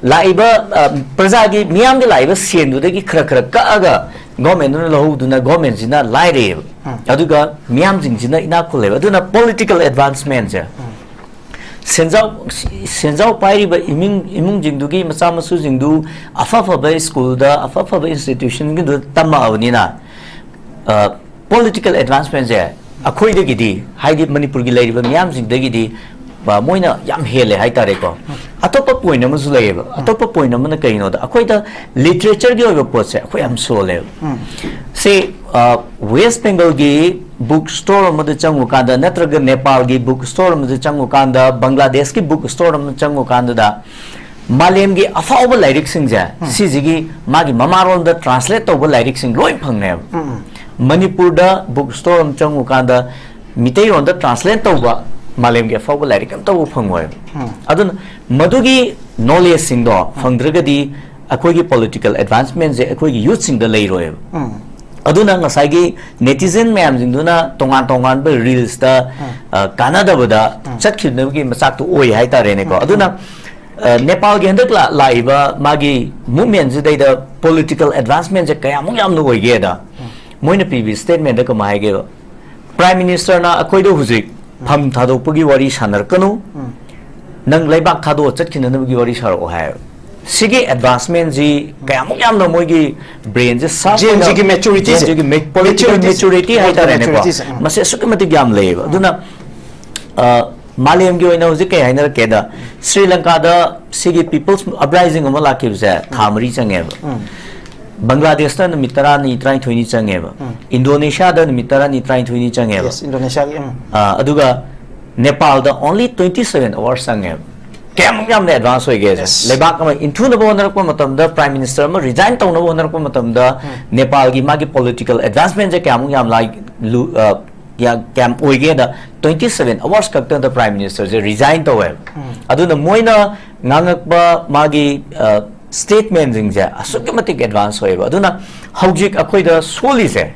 ꯂꯥꯛꯏꯕ, ꯑ, ꯄ꯭ꯔꯖꯥꯒꯤ, ꯃꯤꯌꯥꯝꯒꯤ ꯂꯥꯛꯏꯕ ꯁꯦꯟꯗꯨꯗꯒꯤ ꯈꯔ ꯈꯔ ꯀꯛꯑꯒ ꯒꯣꯔꯃꯦꯟꯗꯨꯅ ꯂꯧꯍꯧꯗꯨꯅ ꯒꯣꯔꯃꯦꯟꯁꯤꯅ ꯂꯥꯏꯔꯩꯌꯦꯕ꯫ ꯎꯝ꯫ ꯑꯗꯨꯒ ꯃꯤꯌꯥꯝꯁꯤꯡꯁꯤꯅ ꯏꯅꯥꯛ ꯈꯨꯜꯂꯦꯕ꯫ ꯑꯗꯨꯅ ꯄꯣꯂꯤꯇꯤꯀꯦꯜ ꯑꯦꯗꯚꯥꯟꯁꯃꯦꯟꯁꯦ, ꯁꯦꯟꯖꯥꯎ, ꯁꯦꯟꯖꯥꯎ ꯄꯥꯏꯔꯤꯕ ꯏꯃꯨꯡ, ꯏꯃꯨꯡꯁꯤꯡꯗꯨꯒꯤ ꯃꯆꯥ ꯃꯁꯨꯁꯤꯡꯗꯨ ꯑꯐ ꯑꯐꯕ ꯁ꯭ꯀꯨꯜꯗ, ꯑꯐ ꯑꯐꯕ ꯏꯟꯁꯇꯤꯇ꯭ꯌꯨꯁꯟꯒꯤꯗꯨꯗ ꯇꯝꯃꯛꯑꯕꯅꯤꯅ, ꯑ, ꯄꯣꯂꯤꯇꯤꯀꯦꯜ ꯑꯦꯗꯚꯥꯟꯁꯃꯦꯟꯁꯦ ꯑꯩꯈꯣꯏꯗꯒꯤꯗꯤ, ꯍꯥꯏꯗꯤ ꯃꯅꯤꯄꯨꯔꯒꯤ ꯂꯩꯔꯤꯕ ꯃꯤꯌꯥꯝꯁꯤꯡꯗꯒꯤꯗꯤ, ꯑ, ꯃꯣꯏꯅ ꯌꯥꯝ ꯍꯦꯜꯂꯦ ꯍꯥꯏꯇꯥꯔꯦꯀꯣ꯫ ꯑꯇꯣꯞꯄ ꯄꯣꯏꯟ ꯑꯃꯁꯨ ꯂꯩꯌꯦꯕ꯫ ꯑꯇꯣꯞꯄ ꯄꯣꯏꯟ ꯑꯃꯅ ꯀꯩꯅꯣꯗ, ꯑꯩꯈꯣꯏꯗ ꯂꯤꯇꯔꯦꯆꯔꯒꯤ ꯑꯣꯏꯕ ꯄꯣꯠꯁꯦ ꯑꯩꯈꯣꯏ ꯌꯥꯝ ꯁꯣꯜꯂꯦꯕ꯫ ꯎꯝ꯫ ꯁꯤ, ꯑ, ꯋꯦꯁ ꯕꯦꯡꯒꯜꯒꯤ ꯕꯨꯛ ꯁ꯭ꯇꯣꯔ ꯑꯃꯗ ꯆꯪꯉꯨꯀꯥꯟꯗ, ꯅꯠꯇ꯭ꯔꯒ ꯅꯦꯄꯥꯜꯒꯤ ꯕꯨꯛ ꯁ꯭ꯇꯣꯔ ꯑꯃꯗ ꯆꯪꯉꯨꯀꯥꯟꯗ, ꯕꯪꯒ꯭ꯂꯥꯗꯦꯁꯀꯤ ꯕꯨꯛ ꯁ꯭ꯇꯣꯔ ꯑꯃꯗ ꯆꯪꯉꯨꯀꯥꯟꯗꯨꯗ, ꯃꯥꯂꯦꯝꯒꯤ ꯑꯐꯥꯎꯕ ꯂꯥꯏꯔꯤꯛꯁꯤꯡꯁꯦ, ꯁꯤꯁꯤꯒꯤ ꯃꯥꯒꯤ ꯃꯃꯥꯔꯣꯟꯗ ꯇ꯭ꯔꯥꯟꯁꯂꯦꯠ ꯇꯧꯕ ꯂꯥꯏꯔꯤꯛꯁꯤꯡ ꯂꯣꯏ ꯐꯪꯅꯦꯕ꯫ ꯎꯝ, ꯎꯝ꯫ ꯃꯅꯤꯄꯨꯔꯗ ꯕꯨꯛ ꯁ꯭ꯇꯣꯔ ꯑꯃ ꯆꯪꯉꯨꯀꯥꯟꯗ, ꯃꯤꯇꯩꯔꯣꯟꯗ ꯇ꯭ꯔꯥꯟꯁꯂꯦꯠ ꯇꯧꯕ ꯃꯥꯂꯦꯝꯒꯤ ꯑꯐꯥꯎꯕ ꯂꯥꯏꯔꯤꯛ ꯑꯝꯇꯕꯨ ꯐꯪꯉꯣꯏꯕ꯫ ꯎꯝ꯫ ꯑꯗꯨꯅ ꯃꯗꯨꯒꯤ ꯅꯣꯂꯦꯖꯁꯤꯡꯗꯣ ꯐꯪꯗ꯭ꯔꯒꯗꯤ ꯑꯩꯈꯣꯏꯒꯤ ꯄꯣꯂꯤꯇꯤꯀꯦꯜ ꯑꯦꯗꯚꯥꯟꯁꯃꯦꯟꯁꯦ ꯑꯩꯈꯣꯏꯒꯤ ꯌꯨꯠꯁꯤꯡꯗ ꯂꯩꯔꯣꯏꯕ꯫ ꯎꯝ꯫ ꯑꯗꯨꯅ ꯉꯁꯥꯏꯒꯤ ꯅꯦꯇꯤꯖꯟ ꯃꯌꯥꯝꯁꯤꯡꯗꯨꯅ ꯇꯣꯉꯥꯟ ꯇꯣꯉꯥꯟꯕ ꯔꯤꯜꯁꯇ, ꯑ, ꯀꯥꯟꯅꯗꯕꯗ ꯆꯠꯈꯤꯕꯒꯤ ꯃꯆꯥꯛꯇꯨ ꯑꯣꯏ ꯍꯥꯏꯇꯥꯔꯦꯅꯦꯀꯣ꯫ ꯑꯗꯨꯅ, ꯑ, ꯅꯦꯄꯥꯜꯒꯤ ꯍꯟꯗꯛ ꯂꯥ-, ꯂꯥꯛꯏꯕ ꯃꯥꯒꯤ ꯃꯨꯞꯃꯦꯟꯁꯤꯗꯩꯗ ꯄꯣꯂꯤꯇꯤꯀꯦꯜ ꯑꯦꯗꯚꯥꯟꯁꯃꯦꯟꯁꯦ ꯀꯌꯥꯃꯨꯛ ꯌꯥꯝꯅ ꯑꯣꯏꯒꯦꯗ, ꯃꯣꯏꯅ ꯄꯤꯕꯤ ꯁ꯭ꯇꯦꯠꯃꯦꯟꯗ ꯀꯃꯥꯏ ꯍꯥꯏꯒꯦꯕ? ꯄ꯭ꯔꯥꯏꯝ ꯃꯤꯅꯤꯁꯇꯔꯅ ꯑꯩꯈꯣꯏꯗ ꯍꯧꯖꯤꯛ ꯐꯝ ꯊꯥꯗꯣꯛꯄꯒꯤ ꯋꯥꯔꯤ ꯁꯥꯟꯅꯔꯛꯀꯅꯨ, ꯅꯪ ꯂꯩꯕꯥꯛ ꯊꯥꯗꯣꯛꯑ ꯆꯠꯈꯤꯅꯅꯕꯒꯤ ꯋꯥꯔꯤ ꯁꯥꯔꯛꯑꯣ ꯍꯥꯏꯌꯦꯕ꯫ ꯁꯤꯒꯤ ꯑꯦꯗꯚꯥꯟꯁꯃꯦꯟꯁꯤ ꯀꯌꯥꯃꯨꯛ ꯌꯥꯝꯅ ꯃꯣꯏꯒꯤ ꯕ꯭ꯔꯦꯟꯁꯦ ꯁꯥꯔꯞ Gen ꯑꯣꯏꯅ, Zꯒꯤ maturity ꯁꯦ꯫ Gen Zꯒꯤ ꯃꯦ-, political Maturity ꯁꯦ꯫ maturity ꯍꯥꯏꯇꯥꯔꯦꯅꯦꯀꯣ꯫ Maturity ꯁꯦ, ꯎꯝ꯫ ꯃꯁꯤ ꯑꯁꯨꯛꯀꯤ ꯃꯇꯤꯛ ꯌꯥꯝ ꯂꯩꯌꯦꯕ꯫ ꯑꯗꯨꯅ, ꯑ, ꯃꯥꯂꯦꯝꯒꯤ ꯑꯣꯏꯅ ꯍꯧꯖꯤꯛ ꯀꯩ ꯍꯥꯏꯅꯔꯛꯀꯦꯗ, ꯁ꯭ꯔꯤ ꯂꯪꯀꯥꯗ ꯁꯤꯒꯤ People's Uprising ꯑꯃ ꯂꯥꯛꯈꯤꯕꯁꯦ ꯊꯥ ꯃꯔꯤ ꯆꯪꯉꯦꯕ꯫ ꯕꯪꯒ꯭ꯂꯥꯗꯦꯁꯇ ꯅꯨꯃꯤꯠ ꯇꯔꯥꯅꯤ, ꯇꯔꯥꯅꯤꯊꯣꯏꯅꯤ ꯆꯪꯉꯦꯕ꯫ ꯏꯟꯗꯣꯅꯦꯁꯤꯌꯥꯗ ꯅꯨꯃꯤꯠ ꯇꯔꯥꯅꯤ, ꯇꯔꯥꯅꯤꯊꯣꯏꯅꯤ ꯆꯪꯉꯦꯕ꯫ Yes, ꯏꯟꯗꯣꯅꯦꯁꯤꯌꯥꯒꯤ, ꯎꯝ꯫ ꯑꯥ, ꯑꯗꯨꯒ ꯅꯦꯄꯥꯜꯗ only twenty seven hours ꯆꯪꯉꯦꯕ꯫ ꯀꯌꯥꯃꯨꯛ ꯌꯥꯝꯅ advance ꯑꯣꯏꯒꯦꯁꯦ? ꯂꯩꯕꯥꯛ ꯑꯃ ꯏꯟꯊꯨꯅꯕ ꯍꯣꯠꯅꯔꯛꯄ ꯃꯇꯝꯗ, Prime Minister ꯑꯃ resign ꯇꯧꯅꯕ ꯍꯣꯠꯅꯔꯛꯄ ꯃꯇꯝꯗ, ꯅꯦꯄꯥꯜꯒꯤ ꯃꯥꯒꯤ political advancement ꯁꯦ ꯀꯌꯥꯃꯨꯛ ꯌꯥꯝ ꯂꯥꯏ-, ꯂꯨ-, ꯑ, ꯀꯌꯥ-, ꯀꯌꯥꯝ ꯑꯣꯏꯒꯦꯗ, twenty seven hours ꯈꯛꯇꯗ Prime Minister ꯁꯦ resign ꯇꯧꯋꯦꯕ꯫ ꯑꯗꯨꯅ ꯃꯣꯏꯅ ꯉꯥꯡꯉꯛꯄ ꯃꯥꯒꯤ, ꯑ, statement ꯁꯤꯡꯁꯦ ꯑꯁꯨꯛꯀꯤ ꯃꯇꯤꯛ advance ꯑꯣꯏꯌꯦꯕ꯫ ꯑꯗꯨꯅ ꯍꯧꯖꯤꯛ ꯑꯩꯈꯣꯏꯗ ꯁꯣꯜꯂꯤꯁꯦ,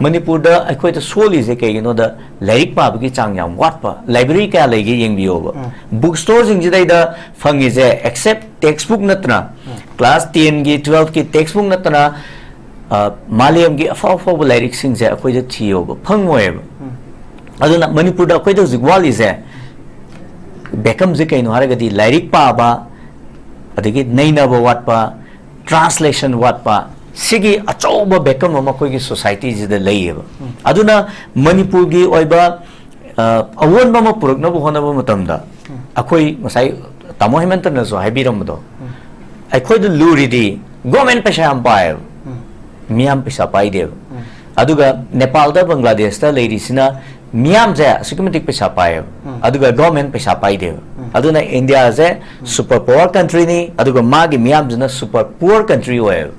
ꯃꯅꯤꯄꯨꯔꯗ ꯑꯩꯈꯣꯏꯗ ꯁꯣꯜꯂꯤꯁꯦ ꯀꯩꯒꯤꯅꯣꯗ, ꯂꯥꯏꯔꯤꯛ ꯄꯥꯕꯒꯤ ꯆꯥꯡ ꯌꯥꯝ ꯋꯥꯠꯄ꯫ Library ꯀꯌꯥ ꯂꯩꯒꯦ ꯌꯦꯡꯕꯤꯌꯣꯕ꯫ Book store ꯁꯤꯡꯁꯤꯗꯩꯗ ꯐꯪꯉꯤꯁꯦ, except textbook ꯅꯠꯇꯅ, class ten ꯒꯤ, twelve ꯀꯤ textbook ꯅꯠꯇꯅ, ꯑ, ꯃꯥꯂꯦꯝꯒꯤ ꯑꯐꯥꯎ ꯑꯐꯥꯎꯕ ꯂꯥꯏꯔꯤꯛꯁꯤꯡꯁꯦ ꯑꯩꯈꯣꯏꯗ ꯊꯤꯌꯣꯕ, ꯐꯪꯉꯣꯏꯕ꯫ ꯑꯗꯨꯅ ꯃꯅꯤꯄꯨꯔꯗ ꯑꯩꯈꯣꯏꯗ ꯍꯧꯖꯤꯛ ꯋꯥꯠꯂꯤꯁꯦ, ꯕꯦꯀꯝꯁꯦ ꯀꯩꯅꯣ ꯍꯥꯏꯔꯒꯗꯤ, ꯂꯥꯏꯔꯤꯛ ꯄꯥꯕ, ꯑꯗꯒꯤ ꯅꯩꯅꯕ ꯋꯥꯠꯄ, translation ꯋꯥꯠꯄ, ꯁꯤꯒꯤ ꯑꯆꯧꯕ ꯕꯦꯀꯝ ꯑꯃ ꯑꯩꯈꯣꯏꯒꯤ society ꯁꯤꯗ ꯂꯩꯌꯦꯕ꯫ ꯑꯗꯨꯅ ꯃꯅꯤꯄꯨꯔꯒꯤ ꯑꯣꯏꯕ, ꯑ, ꯑꯑꯣꯟꯕ ꯑꯃ ꯄꯨꯔꯛꯅꯕ ꯍꯣꯠꯅꯕ ꯃꯇꯝꯗ, ꯑꯩꯈꯣꯏ ꯉꯁꯥꯏ ꯇꯥꯃꯣ ꯍꯦꯃꯟꯇꯅꯁꯨ ꯍꯥꯏꯕꯤꯔꯝꯕꯗꯣ, ꯑꯩꯈꯣꯏꯗ ꯂꯨꯔꯤꯗꯤ government ꯄꯩꯁꯥ ꯌꯥꯝ ꯄꯥꯏꯌꯦꯕ, ꯃꯤꯌꯥꯝ ꯄꯩꯁꯥ ꯄꯥꯏꯗꯦꯕ꯫ ꯑꯗꯨꯒ ꯅꯦꯄꯥꯜꯗ, ꯕꯪꯒ꯭ꯂꯥꯗꯦꯁꯇ ꯂꯩꯔꯤꯁꯤꯅ ꯃꯤꯌꯥꯝꯁꯦ ꯑꯁꯨꯛꯀꯤ ꯃꯇꯤꯛ ꯄꯩꯁꯥ ꯄꯥꯏꯌꯦꯕ, ꯑꯗꯨꯒ government ꯄꯩꯁꯥ ꯄꯥꯏꯗꯦꯕ꯫ ꯑꯗꯨꯅ ꯏꯟꯗꯤꯌꯥꯁꯦ super power country ꯅꯤ, ꯑꯗꯨꯒ ꯃꯥꯒꯤ ꯃꯤꯌꯥꯝꯁꯤꯅ super poor country ꯑꯣꯏꯌꯦꯕ꯫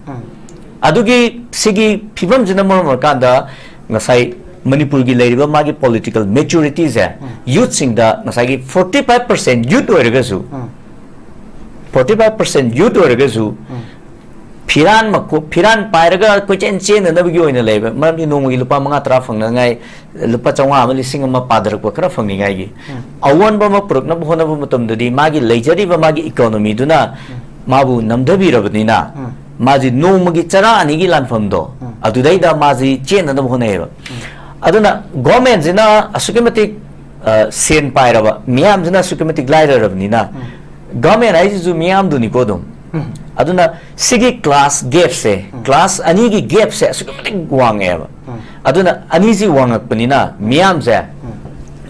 ꯑꯗꯨꯒꯤ, ꯁꯤꯒꯤ ꯐꯤꯕꯝꯁꯤꯅ ꯃꯔꯝ ꯑꯣꯏꯔꯀꯥꯟꯗ ꯉꯁꯥꯏ ꯃꯅꯤꯄꯨꯔꯒꯤ ꯂꯩꯔꯤꯕ ꯃꯥꯒꯤ political maturity ꯁꯦ, youth ꯁꯤꯡꯗ ꯉꯁꯥꯏꯒꯤ forty five percent youth ꯑꯣꯏꯔꯒꯁꯨ, forty five percent youth ꯑꯣꯏꯔꯒꯁꯨ, ꯐꯤꯔꯥꯟ ꯃꯈꯣ-, ꯐꯤꯔꯥꯟ ꯄꯥꯏꯔꯒ ꯀꯣꯏꯆꯦꯟ ꯆꯦꯟꯅꯅꯕꯒꯤ ꯑꯣꯏꯅ ꯂꯩꯕ, ꯃꯔꯝꯗꯤ ꯅꯣꯡꯃꯒꯤ ꯂꯨꯄꯥ ꯃꯉꯥ ꯇꯔꯥ ꯐꯪꯅꯉꯥꯏ, ꯂꯨꯄꯥ ꯆꯥꯝꯃꯉꯥ ꯑꯃ, ꯂꯤꯁꯤꯡ ꯑꯃ ꯄꯥꯊꯔꯛꯄ ꯈꯔ ꯐꯪꯅꯤꯡꯉꯥꯏꯒꯤ꯫ ꯑꯑꯣꯟꯕ ꯑꯃ ꯄꯨꯔꯛꯅꯕ ꯍꯣꯠꯅꯕ ꯃꯇꯝꯗꯗꯤ, ꯃꯥꯒꯤ ꯂꯩꯖꯔꯤꯕ ꯃꯥꯒꯤ economy ꯗꯨꯅ ꯃꯥꯕꯨ ꯅꯝꯊꯕꯤꯔꯕꯅꯤꯅ, ꯃꯥꯁꯤ ꯅꯣꯡꯃꯒꯤ ꯆꯔꯥ ꯑꯅꯤꯒꯤ ꯂꯥꯟꯐꯝꯗꯣ, ꯑꯗꯨꯗꯩꯗ ꯃꯥꯁꯤ ꯆꯦꯟꯅꯅꯕ ꯍꯣꯠꯅꯩꯌꯦꯕ꯫ ꯑꯗꯨꯅ government ꯁꯤꯅ ꯑꯁꯨꯛꯀꯤ ꯃꯇꯤꯛ, ꯑ, ꯁꯦꯟ ꯄꯥꯏꯔꯕ, ꯃꯤꯌꯥꯝꯁꯤꯅ ꯑꯁꯨꯛꯀꯤ ꯃꯇꯤꯛ ꯂꯥꯏꯔꯔꯕꯅꯤꯅ, government ꯍꯥꯏꯁꯤꯁꯨ ꯃꯤꯌꯥꯝꯗꯨꯅꯤꯀꯣ ꯑꯗꯨꯝ꯫ ꯑꯗꯨꯅ ꯁꯤꯒꯤ class gap ꯁꯦ, class ꯑꯅꯤꯒꯤ gap ꯁꯦ ꯑꯁꯨꯛꯀꯤ ꯃꯇꯤꯛ ꯋꯥꯡꯉꯦꯕ꯫ ꯑꯗꯨꯅ ꯑꯅꯤꯁꯤ ꯋꯥꯡꯉꯛꯄꯅꯤꯅ ꯃꯤꯌꯥꯝꯁꯦ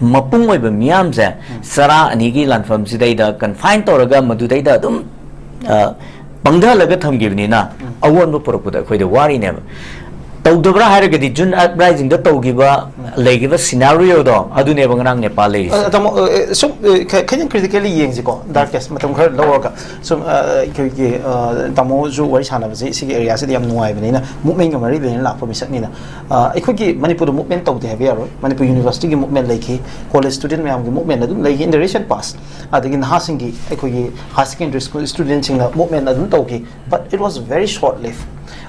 ꯃꯄꯨꯡ ꯑꯣꯏꯕ ꯃꯤꯌꯥꯝꯁꯦ ꯆꯔꯥ ꯑꯅꯤꯒꯤ ꯂꯥꯟꯐꯝꯁꯤꯗꯩꯗ ꯀꯟꯐꯥꯏꯟ ꯇꯧꯔꯒ ꯃꯗꯨꯗꯩꯗ ꯑꯗꯨꯝ ꯑ, ꯄꯪꯊꯍꯜꯂꯒ ꯊꯝꯈꯤꯕꯅꯤꯅ ꯑꯑꯣꯟꯕ ꯄꯨꯔꯛꯄꯗ ꯑꯩꯈꯣꯏꯗ ꯋꯥꯔꯤꯅꯦꯕ꯫ ꯇꯧꯗꯕ꯭ꯔꯥ ꯍꯥꯏꯔꯒꯗꯤ ꯖꯨꯟ ꯑꯞꯔꯥꯏꯖꯤꯡꯗ ꯇꯧꯈꯤꯕ, ꯂꯩꯈꯤꯕ ꯁꯤꯅꯥꯔꯤꯑꯣꯗꯣ ꯑꯗꯨꯅꯦꯕ ꯉꯔꯥꯡ ꯅꯦꯄꯥꯜ ꯂꯩꯔꯤꯁꯦ꯫ ꯑ, ꯇꯥꯃꯣ, ꯑ, ꯑ, ꯁꯨꯝ, ꯑ, ꯈ-, ꯈꯤꯇꯪ ꯀ꯭ꯔꯤꯇꯤꯀꯦꯜꯂꯤ ꯌꯦꯡꯁꯤꯀꯣ, ꯗꯥꯔꯀꯦꯁ, ꯃꯇꯝ ꯈꯔ ꯂꯧꯔꯒ꯫ ꯁꯨꯝ, ꯑ, ꯑꯩꯈꯣꯏꯒꯤ, ꯑ, ꯇꯥꯃꯣꯁꯨ ꯋꯥꯔꯤ ꯁꯥꯟꯅꯕꯁꯦ ꯁꯤꯒꯤ ꯑꯦꯔꯤꯌꯥꯁꯤꯗ ꯌꯥꯝ ꯅꯨꯡꯉꯥꯏꯕꯅꯤꯅ, ꯃꯨꯞꯃꯦꯟꯒ ꯃꯔꯤ ꯂꯩꯅꯅ ꯂꯥꯛꯄ ꯃꯤꯁꯛꯅꯤꯅ꯫ ꯑ, ꯑꯩꯈꯣꯏꯒꯤ ꯃꯅꯤꯄꯨꯔꯗ ꯃꯨꯞꯃꯦꯟ ꯇꯧꯗꯦ ꯍꯥꯏꯕ ꯌꯥꯔꯣꯏ꯫ ꯃꯅꯤꯄꯨꯔ ꯌꯨꯅꯤꯚꯔꯁꯤꯇꯤꯒꯤ ꯃꯨꯞꯃꯦꯟ ꯂꯩꯈꯤ, ꯀꯣꯂꯦꯖ ꯁ꯭ꯇꯨꯗꯦꯟ ꯃꯌꯥꯝꯒꯤ ꯃꯨꯞꯃꯦꯟ ꯑꯗꯨꯝ ꯂꯩꯈꯤ, in the recent past꯫ ꯑꯗꯒꯤ ꯅꯍꯥꯁꯤꯡꯒꯤ, ꯑꯩꯈꯣꯏꯒꯤ ꯍꯥꯌꯔ ꯁꯦꯀꯦꯟꯗꯔꯤ ꯁ꯭ꯀꯨꯜ ꯁ꯭ꯇꯨꯗꯦꯟꯁꯤꯡꯅ ꯃꯨꯞꯃꯦꯟ ꯑꯗꯨꯝ ꯇꯧꯈꯤ, but it was very short live꯫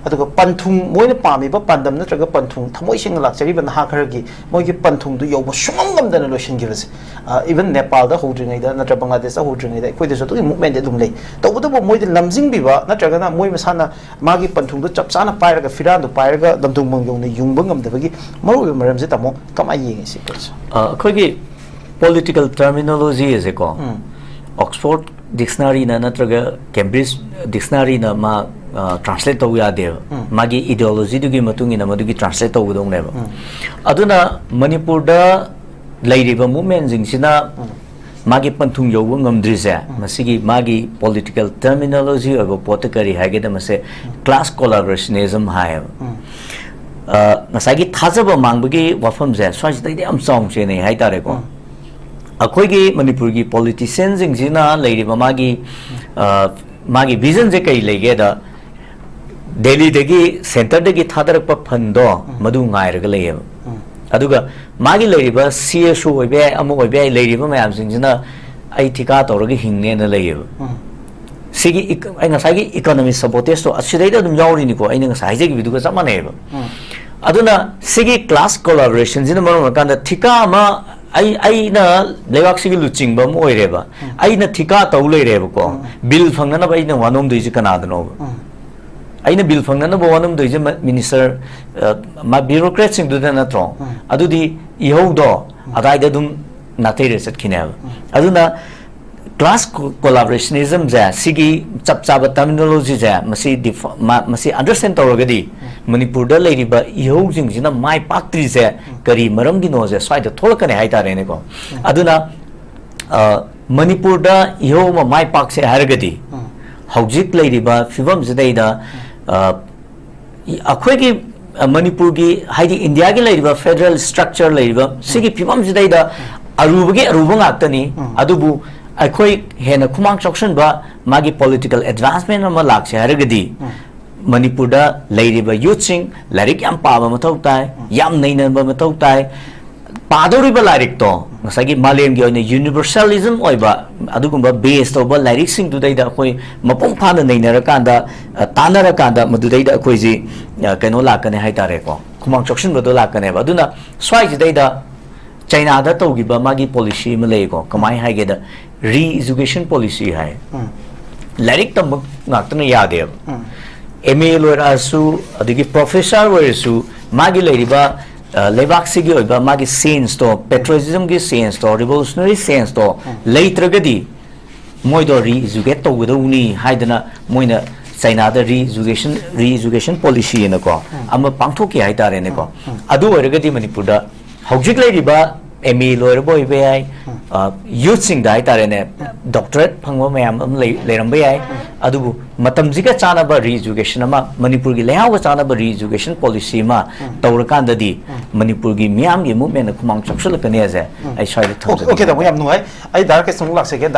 ꯑꯗꯨꯒ ꯄꯟꯊꯨꯡ, ꯃꯣꯏꯅ ꯄꯥꯝꯃꯤꯕ ꯄꯥꯟꯗꯝ ꯅꯠꯇ꯭ꯔꯒ ꯄꯟꯊꯨꯡ, ꯊꯃꯣꯏ ꯁꯦꯡꯅ ꯂꯥꯛꯆꯔꯤꯕ ꯅꯍꯥ ꯈꯔꯒꯤ ꯃꯣꯏꯒꯤ ꯄꯟꯊꯨꯡꯗꯨ ꯌꯧꯕ ꯁꯨꯡꯉꯝ ꯉꯝꯗꯅ ꯂꯣꯏꯁꯤꯟꯈꯤꯕꯁꯦ, ꯑ, even ꯅꯦꯄꯥꯜꯗ ꯍꯧꯗ꯭ꯔꯤꯉꯩꯗ ꯅꯠꯇ꯭ꯔ ꯕꯪꯒ꯭ꯂꯥꯗꯦꯁꯇ ꯍꯧꯗ꯭ꯔꯤꯉꯩꯗ ꯑꯩꯈꯣꯏꯗꯁꯨ ꯑꯗꯨꯒꯤ ꯃꯨꯞꯃꯦꯟꯗꯤ ꯑꯗꯨꯝ ꯂꯩ꯫ ꯇꯧꯕꯇꯕꯨ ꯃꯣꯏꯗ ꯂꯝꯖꯤꯡꯕꯤꯕ ꯅꯠꯇ꯭ꯔꯒꯅ ꯃꯣꯏ ꯃꯁꯥꯅ ꯃꯥꯒꯤ ꯄꯟꯊꯨꯡꯗꯣ ꯆꯞ ꯆꯥꯅ ꯄꯥꯏꯔꯒ ꯐꯤꯔꯥꯟꯗꯣ ꯄꯥꯏꯔꯒ ꯂꯝꯗꯣꯡ ꯃꯪ ꯌꯧꯅ ꯌꯨꯡꯕ ꯉꯝꯗꯕꯒꯤ ꯃꯔꯨꯑꯣꯏꯕ ꯃꯔꯝꯁꯦ, ꯇꯥꯃꯣ, ꯀꯃꯥꯏꯅ ꯌꯦꯡꯉꯤ ꯁꯤ ꯄꯣꯠꯁꯦ? ꯑ, ꯑꯩꯈꯣꯏꯒꯤ ꯄꯣꯂꯤꯇꯤꯀꯦꯜ ꯇꯔꯃꯤꯅꯣꯂꯣꯖꯤ ꯑꯁꯦꯀꯣ, ꯎꯝ꯫ ꯑꯣꯛꯁꯐꯣꯔꯗ ꯗꯤꯛꯁꯅꯥꯔꯤꯅ ꯅꯠꯇ꯭ꯔꯒ ꯀꯦꯝꯕ꯭ꯔꯤꯖ ꯗꯤꯛꯁꯅꯥꯔꯤꯅ ꯃꯥ, ꯑ, ꯇ꯭ꯔꯥꯟꯁꯂꯦꯠ ꯇꯧꯕ ꯌꯥꯗꯦꯕ꯫ ꯎꯝ꯫ ꯃꯥꯒꯤ ꯏꯗꯤꯑꯣꯂꯣꯖꯤꯗꯨꯒꯤ ꯃꯇꯨꯡ ꯏꯟꯅ ꯃꯗꯨꯒꯤ ꯇ꯭ꯔꯥꯟꯁꯂꯦꯠ ꯇꯧꯒꯗꯧꯅꯦꯕ꯫ ꯎꯝ꯫ ꯑꯗꯨꯅ ꯃꯅꯤꯄꯨꯔꯗ ꯂꯩꯔꯤꯕ ꯃꯨꯞꯃꯦꯟꯁꯤꯡꯁꯤꯅ ꯎꯝ꯫ ꯃꯥꯒꯤ ꯄꯟꯊꯨꯡ ꯌꯧꯕ ꯉꯝꯗ꯭ꯔꯤꯁꯦ, ꯎꯝ꯫ ꯃꯁꯤꯒꯤ ꯃꯥꯒꯤ ꯄꯣꯂꯤꯇꯤꯀꯦꯜ ꯇꯔꯃꯤꯅꯣꯂꯣꯖꯤ ꯑꯣꯏꯕ ꯄꯣꯠꯇ ꯀꯔꯤ ꯍꯥꯏꯒꯦꯗ, ꯃꯁꯦ ꯎꯝ꯫ ꯀ꯭ꯂꯥꯁ ꯀꯣꯂꯥꯕꯣꯔꯦꯁꯅꯤꯖꯝ ꯍꯥꯏꯌꯦꯕ꯫ ꯎꯝ꯫ ꯑ, ꯉꯁꯥꯏꯒꯤ ꯊꯥꯖꯕ ꯃꯥꯡꯕꯒꯤ ꯋꯥꯐꯝꯁꯦ ꯁ꯭ꯋꯥꯏꯁꯤꯗꯩꯗꯤ ꯌꯥꯝ ꯆꯥꯎꯅ ꯆꯦꯟꯅꯩ ꯍꯥꯏꯇꯥꯔꯦꯀꯣ꯫ ꯎꯝ꯫ ꯑꯩꯈꯣꯏꯒꯤ ꯃꯅꯤꯄꯨꯔꯒꯤ ꯄꯣꯂꯤꯇꯤꯁꯤꯌꯟꯁꯤꯡꯁꯤꯅ ꯂꯩꯔꯤꯕ ꯃꯥꯒꯤ, ꯑ, ꯃꯥꯒꯤ ꯚꯤꯖꯟꯁꯦ ꯀꯔꯤ ꯂꯩꯒꯦꯗ, ꯗꯦꯜꯂꯤꯗꯒꯤ, ꯁꯦꯟꯇꯔꯗꯒꯤ ꯊꯥꯗꯔꯛꯄ ꯐꯟꯗꯣ, ꯎꯝ꯫ ꯃꯗꯨ ꯉꯥꯏꯔꯒ ꯂꯩꯌꯦꯕ꯫ ꯎꯝ꯫ ꯑꯗꯨꯒ ꯃꯥꯒꯤ ꯂꯩꯔꯤꯕ ꯁꯤ ꯑꯦꯁ ꯑꯣ ꯑꯣꯏꯕ ꯌꯥꯏ, ꯑꯃ ꯑꯣꯏꯕ ꯌꯥꯏ, ꯂꯩꯔꯤꯕ ꯃꯌꯥꯝꯁꯤꯡꯁꯤꯅ "ꯑꯩ ꯊꯤꯀꯥ ꯇꯧꯔꯒ ꯍꯤꯡꯅꯦꯅ" ꯂꯩꯌꯦꯕ꯫ ꯎꯝ꯫ ꯁꯤꯒꯤ ꯏꯀ-, ꯑꯩ ꯉꯁꯥꯏꯒꯤ ꯏꯀꯣꯅꯣꯃꯤ ꯁꯕꯣꯇꯦꯖꯇꯣ ꯑꯁꯤꯗꯩꯗ ꯑꯗꯨꯝ ꯌꯥꯎꯔꯤꯅꯤꯀꯣ, ꯑꯩꯅ ꯉꯁꯥꯏ ꯍꯥꯏꯖꯈꯤꯕꯗꯨꯒ ꯆꯞ ꯃꯥꯟꯅꯩꯌꯦꯕ꯫ ꯎꯝ꯫ ꯑꯗꯨꯅ ꯁꯤꯒꯤ ꯀ꯭ꯂꯥꯁ ꯀꯣꯂꯥꯕꯣꯔꯦꯁꯟꯁꯤꯅ ꯃꯔꯝ ꯑꯣꯏꯔꯀꯥꯟꯗ ꯊꯤꯀꯥ ꯑꯃ ꯑꯩ, ꯑꯩꯅ ꯂꯩꯕꯥꯛꯁꯤꯒꯤ ꯂꯨꯆꯤꯡꯕ ꯑꯃ ꯑꯣꯏꯔꯦꯕ, ꯎꯝ꯫ ꯑꯩꯅ ꯊꯤꯀꯥ ꯇꯧ ꯂꯩꯔꯦꯕꯀꯣ, ꯎꯝ꯫ ꯕꯤꯜ ꯐꯪꯅꯅꯕ ꯑꯩꯅ ꯋꯥꯅꯣꯝꯗꯣꯏꯁꯦ ꯀꯅꯥꯗꯅꯣꯕ? ꯎꯝ꯫ ꯑꯩꯅ ꯕꯤꯜ ꯐꯪꯅꯅꯕ ꯋꯥꯅꯣꯝꯗꯣꯏꯁꯦ ꯃ-, ꯃꯤꯅꯤꯁꯇꯔ, ꯑ, ꯃꯥ ꯕ꯭ꯌꯨꯔꯣꯀ꯭ꯔꯦꯠꯁꯤꯡꯗꯨꯗ ꯅꯠꯇ꯭ꯔꯣ? ꯎꯝ꯫ ꯑꯗꯨꯗꯤ ꯏꯍꯧꯗꯣ ꯎꯝ꯫ ꯑꯗꯥꯏꯗ ꯑꯗꯨꯝ ꯅꯥꯇꯩꯔ ꯆꯠꯈꯤꯅꯦꯕ꯫ ꯎꯝ꯫ ꯑꯗꯨꯅ ꯀ꯭ꯂꯥꯁ ꯀꯣꯂꯥꯕꯣꯔꯦꯁꯅꯤꯖꯝꯁꯦ, ꯁꯤꯒꯤ ꯆꯞ ꯆꯥꯕ ꯇꯔꯃꯤꯅꯣꯂꯣꯖꯤꯁꯦ, ꯃꯁꯤ ꯗꯤꯐ-, ꯃꯥ-, ꯃꯁꯤ ꯑꯟꯗꯔꯁ꯭ꯇꯦꯟ ꯇꯧꯔꯒꯗꯤ ꯃꯅꯤꯄꯨꯔꯗ ꯂꯩꯔꯤꯕ ꯏꯍꯧꯁꯤꯡꯁꯤꯅ ꯃꯥꯏ ꯄꯥꯛꯇ꯭ꯔꯤꯁꯦ ꯀꯔꯤ ꯃꯔꯝꯒꯤꯅꯣꯁꯦ ꯁ꯭ꯋꯥꯏꯗ ꯊꯣꯛꯂꯛꯀꯅꯤ ꯍꯥꯏꯇꯥꯔꯦꯅꯦꯀꯣ꯫ ꯑꯗꯨꯅ, ꯑ, ꯃꯅꯤꯄꯨꯔꯗ ꯏꯍꯧ ꯑꯃ ꯃꯥꯏ ꯄꯥꯛꯁꯦ ꯍꯥꯏꯔꯒꯗꯤ ꯍꯧꯖꯤꯛ ꯂꯩꯔꯤꯕ ꯐꯤꯕꯝꯁꯤꯗꯩꯗ, ꯑ, ꯏ-, ꯑꯩꯈꯣꯏꯒꯤ, ꯑ, ꯃꯅꯤꯄꯨꯔꯒꯤ, ꯍꯥꯏꯗꯤ ꯏꯟꯗꯤꯌꯥꯒꯤ ꯂꯩꯔꯤꯕ ꯐꯦꯗꯔꯦꯜ ꯁ꯭ꯇ꯭ꯔꯛꯆꯔ ꯂꯩꯔꯤꯕ ꯁꯤꯒꯤ ꯐꯤꯕꯝꯁꯤꯗꯩꯗ ꯑꯔꯨꯕꯒꯤ ꯑꯔꯨꯕ ꯉꯥꯛꯇꯅꯤ꯫ ꯑꯗꯨꯕꯨ ꯑꯩꯈꯣꯏ ꯍꯦꯟꯅ ꯈꯨꯃꯥꯡ ꯆꯥꯎꯁꯤꯟꯕ ꯃꯥꯒꯤ ꯄꯣꯂꯤꯇꯤꯀꯦꯜ ꯑꯦꯗꯚꯥꯟꯁꯃꯦꯟ ꯑꯃ ꯂꯥꯛꯁꯦ ꯍꯥꯏꯔꯒꯗꯤ ꯃꯅꯤꯄꯨꯔꯗ ꯂꯩꯔꯤꯕ ꯌꯨꯠꯁꯤꯡ ꯂꯥꯏꯔꯤꯛ ꯌꯥꯝ ꯄꯥꯕ ꯃꯊꯧ ꯇꯥꯏ, ꯌꯥꯝ ꯅꯩꯅꯕ ꯃꯊꯧ ꯇꯥꯏ꯫ ꯄꯥꯗꯧꯔꯤꯕ ꯂꯥꯏꯔꯤꯛꯇꯣ ꯉꯁꯥꯏꯒꯤ ꯃꯥꯂꯦꯝꯒꯤ ꯑꯣꯏꯅ ꯌꯨꯅꯤꯚꯔꯁꯦꯂꯤꯖꯝ ꯑꯣꯏꯕ ꯑꯗꯨꯒꯨꯝꯕ ꯕꯦꯁ ꯇꯧꯕ ꯂꯥꯏꯔꯤꯛꯁꯤꯡꯗꯨꯗꯩꯗ ꯑꯩꯈꯣꯏ ꯃꯄꯨꯡ ꯐꯥꯅ ꯅꯩꯅꯔꯀꯥꯟꯗ, ꯑ, ꯇꯥꯟꯅꯔꯀꯥꯟꯗ ꯃꯗꯨꯗꯩꯗ ꯑꯩꯈꯣꯏꯁꯤ, ꯑ, ꯀꯩꯅꯣ ꯂꯥꯛꯀꯅꯤ ꯍꯥꯏꯇꯥꯔꯦꯀꯣ, ꯈꯨꯃꯥꯡ ꯆꯥꯎꯁꯤꯟꯕꯗꯣ ꯂꯥꯛꯀꯅꯦꯕ꯫ ꯑꯗꯨꯅ ꯁ꯭ꯋꯥꯏꯁꯤꯗꯩꯗ ꯆꯩꯅꯥꯗ ꯇꯧꯈꯤꯕ ꯃꯥꯒꯤ ꯄꯣꯂꯤꯁꯤ ꯑꯃ ꯂꯩꯀꯣ꯫ ꯀꯃꯥꯏꯅ ꯍꯥꯏꯒꯦꯗ, ꯔꯤ ꯏꯖꯨꯀꯦꯁꯟ ꯄꯣꯂꯤꯁꯤ ꯍꯥꯏ꯫ ꯂꯥꯏꯔꯤꯛ ꯇꯝꯕ ꯉꯥꯛꯇꯅ ꯌꯥꯗꯦꯕ꯫ ꯑꯦꯝ ꯑꯦ ꯂꯣꯏꯔꯛꯑꯁꯨ, ꯑꯗꯒꯤ ꯄ꯭ꯔꯣꯐꯦꯁꯔ ꯑꯣꯏꯔꯁꯨ, ꯃꯥꯒꯤ ꯂꯩꯔꯤꯕ, ꯑ, ꯂꯩꯕꯥꯛꯁꯤꯒꯤ ꯑꯣꯏꯕ ꯃꯥꯒꯤ ꯁꯦꯟꯁꯇꯣ, ꯄꯦꯇ꯭ꯔꯣꯇꯤꯖꯝꯒꯤ ꯁꯦꯟꯁꯇꯣ, ꯔꯤꯚꯣꯂꯨꯁꯅꯔꯤ ꯁꯦꯟꯁꯇꯣ ꯂꯩꯇ꯭ꯔꯒꯗꯤ ꯃꯣꯏꯗꯣ ꯔꯤꯏꯖꯨꯀꯦꯠ ꯇꯧꯒꯗꯧꯅꯤ ꯍꯥꯏꯗꯅ ꯃꯣꯏꯅ ꯆꯩꯅꯥꯗ ꯔꯤꯏꯖꯨꯀꯦꯁꯟ, ꯔꯤꯏꯖꯨꯀꯦꯁꯟ ꯄꯣꯂꯤꯁꯤ ꯍꯥꯏꯅꯀꯣ ꯑꯃ ꯄꯥꯡꯊꯣꯛꯈꯤ ꯍꯥꯏꯇꯥꯔꯦꯅꯦꯀꯣ꯫ ꯑꯗꯨ ꯑꯣꯏꯔꯒꯗꯤ ꯃꯅꯤꯄꯨꯔꯗ ꯍꯧꯖꯤꯛ ꯂꯩꯔꯤꯕ ꯑꯦꯝ ꯑꯦ ꯂꯣꯏꯔꯕ ꯑꯣꯏꯕ ꯌꯥꯏ, ꯑ, ꯌꯨꯠꯁꯤꯡꯗ ꯍꯥꯏꯇꯥꯔꯦꯅꯦ, ꯗꯣꯛꯇꯔꯦꯠ ꯐꯪꯕ ꯃꯌꯥꯝ ꯑꯃ ꯂꯩ-, ꯂꯩꯔꯝꯕ ꯌꯥꯏ꯫ ꯑꯗꯨꯕꯨ ꯃꯇꯝꯁꯤꯒ ꯆꯥꯟꯅꯕ ꯔꯤꯏꯖꯨꯀꯦꯁꯟ ꯑꯃ, ꯃꯅꯤꯄꯨꯔꯒꯤ ꯂꯩꯍꯥꯎꯒ ꯆꯥꯟꯅꯕ ꯔꯤꯏꯖꯨꯀꯦꯁꯟ ꯄꯣꯂꯤꯁꯤ ꯑꯃ ꯇꯧꯔꯀꯥꯟꯗꯗꯤ ꯃꯅꯤꯄꯨꯔꯒꯤ ꯃꯤꯌꯥꯝꯒꯤ ꯃꯨꯞꯃꯦꯟꯗ ꯈꯨꯃꯥꯡ ꯆꯥꯎꯁꯤꯜꯂꯛꯀꯅꯤ ꯍꯥꯏꯁꯦ ꯑꯩ ꯁ꯭ꯋꯥꯏꯗ ꯑꯣꯀꯦ, ꯊꯝꯖꯒꯦ꯫ ꯑꯣꯀꯦ, ꯇꯥꯃꯣ, ꯌꯥꯝ ꯅꯨꯡꯉꯥꯏ꯫ ꯑꯩ ꯗꯥꯏꯔꯦꯛ ꯀꯩꯁꯨꯝ ꯂꯥꯛꯆꯒꯦ꯫ ꯗꯥꯏꯔꯦꯛ